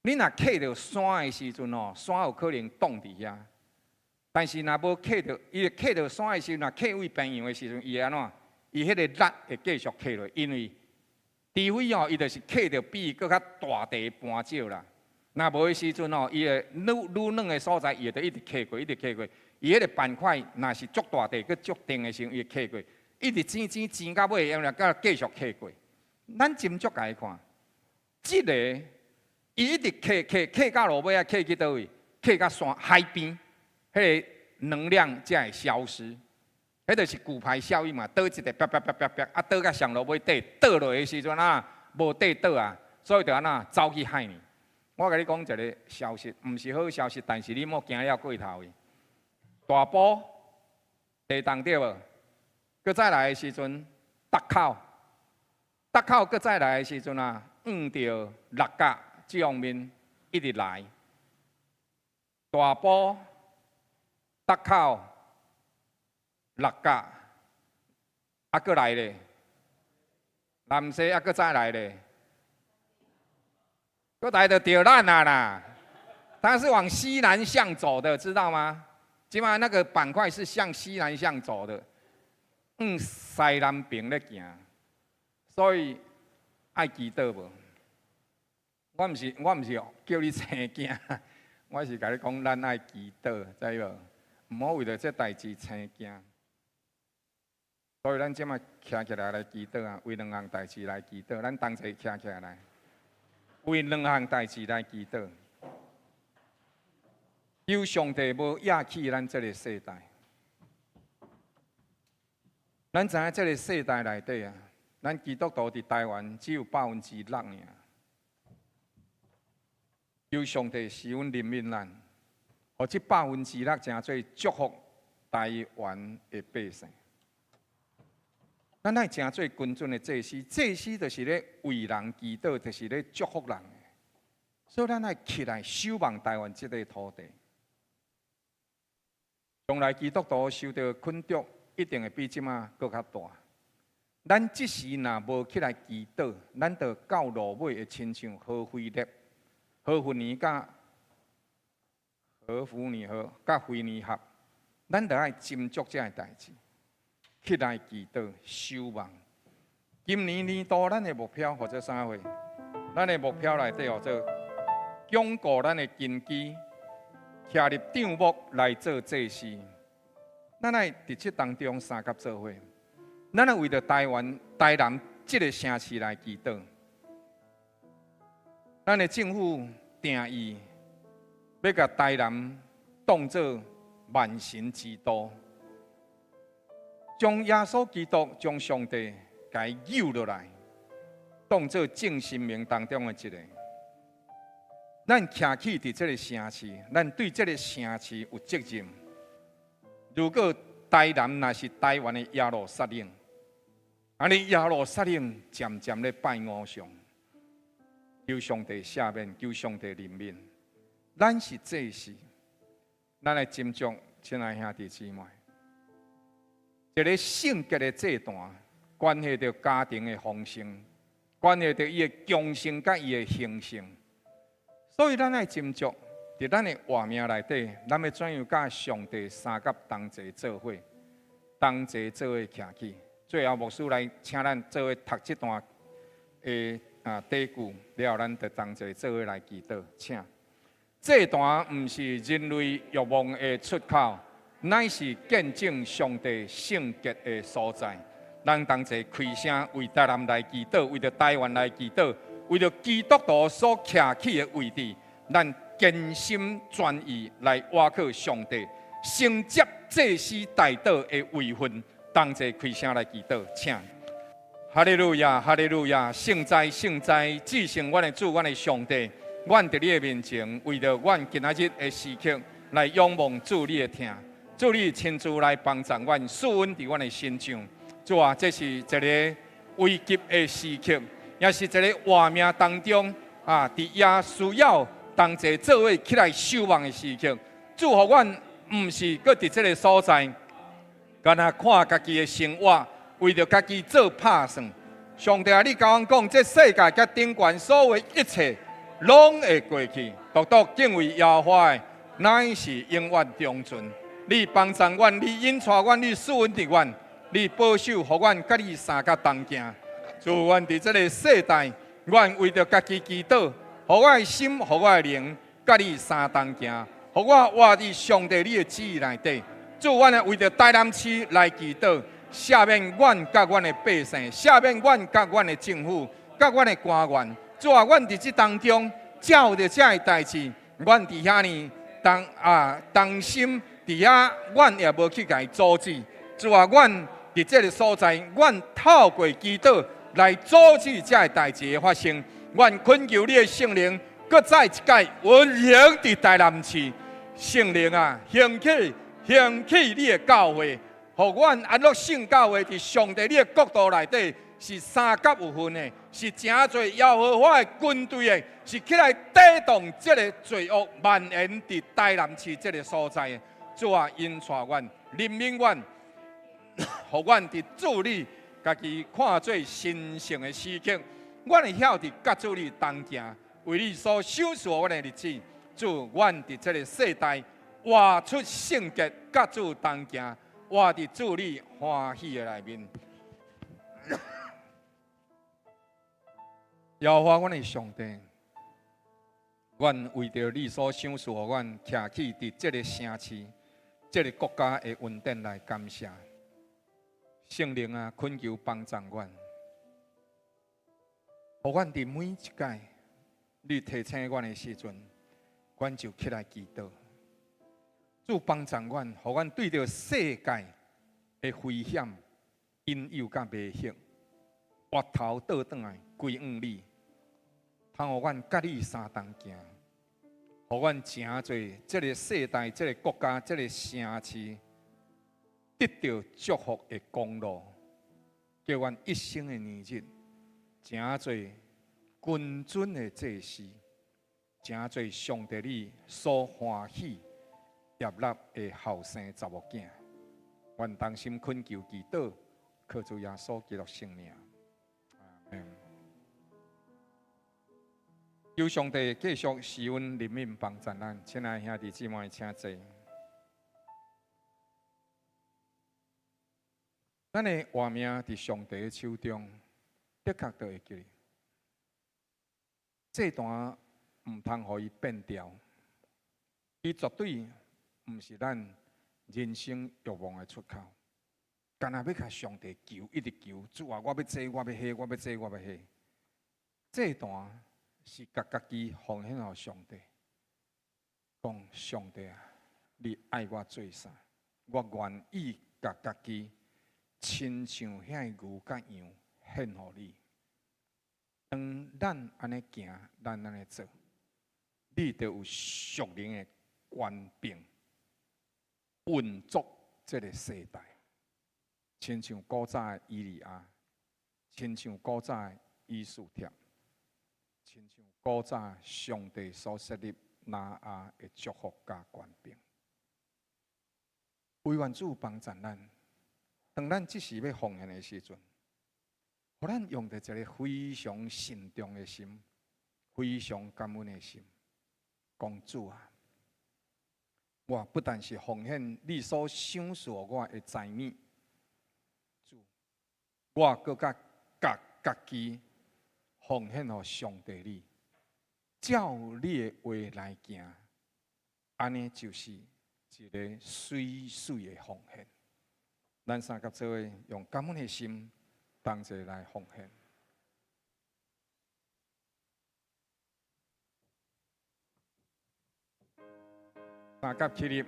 Speaker 1: 你若磕著山的時陣哦，山有可能擋佇遐。但是若無磕著，伊會磕著山的時陣，若磕位平洋的時陣，伊會按怎？伊彼个力會繼續磕落，因為除非哦，伊就是磕著比伊閣較大塊盤石啦。若無的時陣哦，伊會愈愈軟的所在，伊會著一直磕過，一直磕過。伊彼个板塊若是足大塊，閣足定的時陣，伊會磕過，一直擠擠擠到尾，用來閣繼續磕過。咱斟酌共伊看，這个伊一直磕磕磕到落尾啊，磕去佗位？磕到山海邊，彼个能量才會消失。彼就是骨牌效應嘛，倒一个啪啪啪啪啪，啊倒到上落尾底，倒落的時陣啊，無底倒啊，所以就按怎走去海裡。我共你講一个消息，毋是好消息，但是你莫驚了過頭去。大埔地動對無？閣再來的時陣，北口，北口閣再來的時陣啊，向著六甲這方面一直來。大埔、北口、六甲，啊，閣來咧，南勢啊，閣再來咧，閣來就著咱啊啦。它是往西南向走的，知道嗎？這馬那個板塊是向西南向走的，向西南邊咧行，所以愛祈禱無？我毋是叫你生驚，我是共你講，咱愛祈禱，知無？毋好為著這代誌生驚。所以咱這馬徛起來來祈禱啊，為兩項代誌來祈禱，咱同齊徛起來，為兩項代誌來祈禱。求上帝無厭棄咱這个世代。咱知影這个世代內底啊，咱基督徒佇台灣只有6%爾。求上帝施恩憐憫咱，予這6%成做祝福台灣的百姓。咱愛成做君尊的祭司，祭司就是咧為人祈禱，就是咧祝福人的。所以咱愛起來守望台灣這塊土地。將來基督徒受著困局，一定會比這馬閣較大。咱這時若無起來祈禱，咱就到落尾會親像何非列，何弗尼佮何弗尼和佮非尼哈，咱著愛斟酌這个代誌，起來祈禱守望。今年年度咱的目標號做啥貨？咱的目標內底號做鞏固咱的根基，徛入帳幕來做祭司。咱愛佇這當中相佮做伙，咱愛為著台灣、台南這个城市來祈禱。咱的政府定義欲共台南當做萬神之都，將耶穌基督、將上帝共伊搝落來，當做眾神明當中的一个。咱徛起佇這个城市，咱對這个城市有責任。如果台南若是台灣的耶路撒冷，按呢耶路撒冷漸漸咧拜偶像，求上帝赦免，求上帝憐憫。咱是祭司，咱來斟酌，親愛兄弟姊妹，一个聖潔的祭壇，關係著家庭的豐盛，關係著伊的強盛佮伊的興盛。所以咱愛斟酌，佇咱的活命內底，咱欲怎樣佮上帝相佮同齊做伙，同齊做伙徛起。最後牧師來請咱做伙讀這段的短句，了後咱就同齊做伙來祈禱，請。祭壇毋是人類欲望的出口，乃是見證上帝聖潔的所在。咱同齊開聲為台南來祈禱，為著台灣來祈禱，為著基督徒所徛起的位置，咱堅心專意來倚靠上帝，承接祭司代禱的位份，同齊開聲來祈禱，請。哈利路亞，哈利路亞，聖哉，聖哉，至聖阮的主，阮的上帝，阮佇你的面前，為著阮今仔日的時刻來仰望主你的疼，主你親自來幫助阮，賜恩佇阮的身上。主啊，這是一个危急的時刻，也是一个活命當中啊，佇也需要同齊做伙起來守望的時刻。主，予阮毋是閣佇這个所在，干焦看家己的生活，為著家己做拍算。上帝啊，你共阮講，這世界佮頂懸所有一切，攏會過去，獨獨敬畏耶和華的，乃是永遠長存。你幫助阮，你引帶阮，你賜恩佇阮，你保守，予阮佮你相佮同行。主，阮佇這个世代，阮為著家己祈禱，予我的心，予我的靈，佮你相同行，予我活佇上帝你的旨意內底。主，阮會為著台南市來祈禱，赦免阮佮阮的百姓，赦免阮佮阮的政府，佮阮的官員。主啊，阮佇這當中，照著這个代誌，阮佇遐呢，同啊同心佇遐，阮也無去共伊阻止。主啊，阮佇這个所在，阮透過祈禱來阻止這个代誌的發生。阮懇求你的聖靈，閣再一擺運行佇台南市。聖靈啊，興起，興起你的教會，予阮安樂聖教會佇上帝你的國度內底是相佮有份的，是成做耶和華的軍隊的，是起來抵擋這个罪惡蔓延佇台南市這个所在的。主啊，引帶阮，憐憫阮，予阮佇主你家己看做神聖的時刻，阮會曉得佮主你同行，為你所賞賜阮的日子。主，阮佇這个世代活出聖潔，佮主同行，活佇主你歡喜的內面。耶和華，阮的上帝，阮為著你所賞賜予阮徛起佇這个城市、這个國家的恩典來感謝。聖靈啊，懇求幫助阮，予阮佇每一擺你提醒阮的時陣，阮就起來祈禱。主幫助阮，予阮對著世界的危險、引誘佮迷惑，回頭倒轉來歸向你，通予阮佮你相同行，予阮成做這个世代、這个國家、這个城市得著祝福的公路，叫阮一生的年日成做君尊的祭司，成做上帝你所歡喜悅納的後生查某囝。阮同心懇求祈禱，靠主耶穌基督聖名。阿門。求上帝繼續施恩憐憫幫助咱，親愛兄弟姊妹，請坐。咱的活命佇上帝的手中，的確就會記。祭壇毋通予伊變掉，伊絕對毋是咱人生欲望的出口。干焦欲共上帝求，一直求，主啊，我欲這，我欲彼，我欲這，我欲彼。祭壇是共家己奉獻予上帝，講上帝啊，你愛我做啥？我願意共家己親像遐牛佮羊獻予你。當咱按呢行，咱按呢做，你就有屬靈的權柄運作這个世代，親像古早的以利亞，親像古早的以斯帖，親像古早上帝所設立拿亞的祝福佮權柄。惟願主幫助咱，當咱這時欲奉獻的時陣，予咱用著一个非常慎重的心，非常感恩的心，講主啊，我不但是奉獻你所賞賜我的財物，主，我閣較共家己奉獻予上帝你，照你的話來行，按呢就是一个媠媠的奉獻。咱三佮做伙用感恩的心，同齊來奉獻。三佮起立，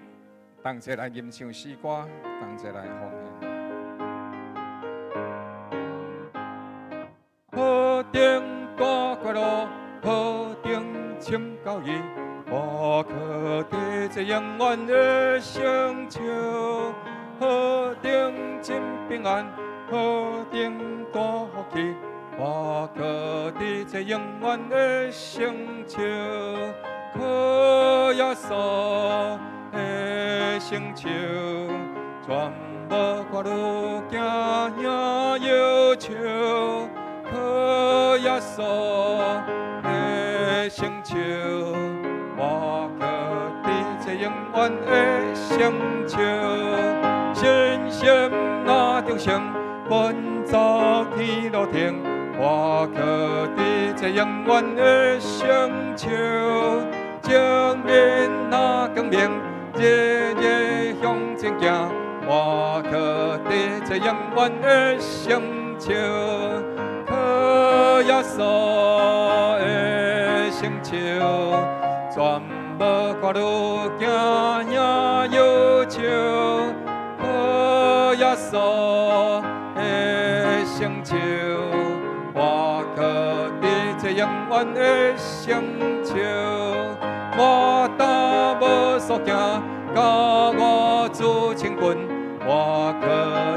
Speaker 1: 同齊來吟唱詩歌，同齊來奉獻。何等大快樂，何等深厚義，我靠佇這永遠的星球，何等真平安，何等大福氣，我靠佇這永遠的星球，靠耶穌的成就，全無看愈驚驚憂愁，靠耶穌的成就，我靠佇這永遠的成就，信心若重生，奔走天路程，我靠佇這永遠的成就，正面若光明，日日向前行，我靠佇這永遠的成就，靠耶穌的成就，全無看愈驚驚憂愁，靠耶穌的成就，我靠佇這永遠的成就，我胆無所驚，佮我主親近，我靠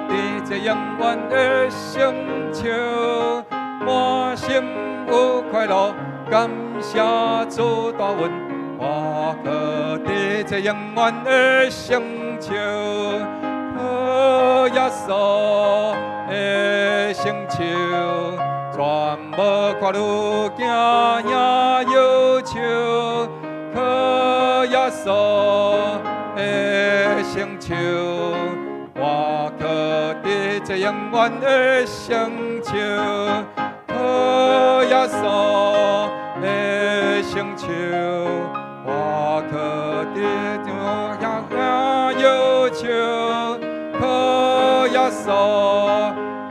Speaker 1: 佇這永遠的成就，滿心有快樂，感謝主大恩，我靠佇這永遠的成就，靠耶穌的成就，全無看愈驚驚憂愁，靠耶穌的成就，我靠佇這永遠的成就，靠耶穌的成就，我靠佇這驚憂愁，靠耶穌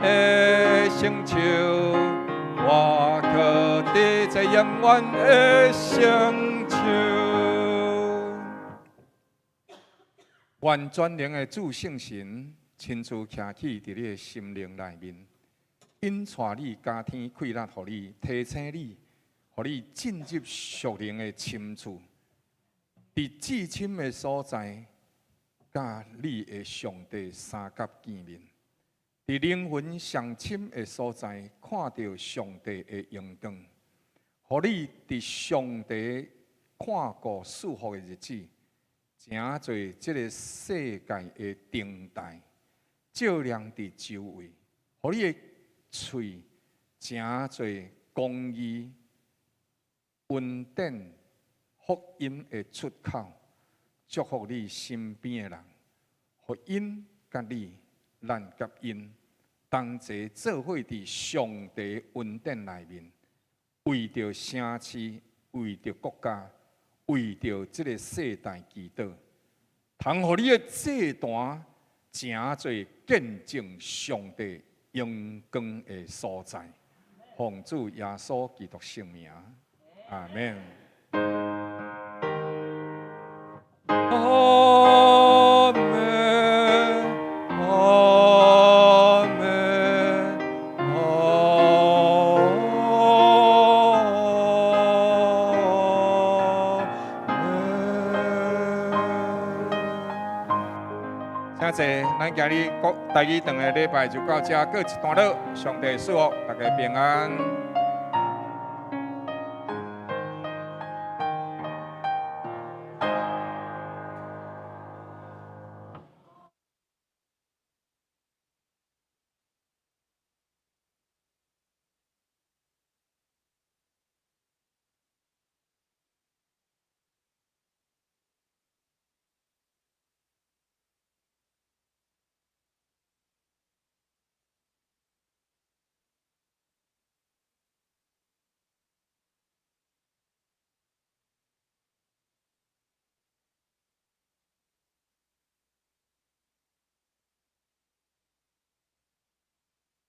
Speaker 1: 的成就，我靠佇這永遠的成就。願全能的主聖神親自徛起佇你的心靈內面，引帶你加添氣力，予你提醒你，予你進入屬靈的深處，佇至深的所在，佮你的上帝相佮見面，佇靈魂上深的所在，看著上帝的榮光，予你佇上帝看顧賜福的日子，成做這个世界的燈台，照亮佇周圍，予你的喙成做公義恩典福音的出口，祝福你身邊的人，予𪜶佮你，咱佮𪜶同齊做伙佇上帝恩典內面，為著城市，為著國家，為著這个世代祈禱，通予你的祭壇成做見證上帝榮光的所在。奉主耶穌基督聖名，阿們。阿們，阿們，阿們。請坐，咱今日國台語堂的禮拜就到這，告一段落。上帝賜福，大家平安。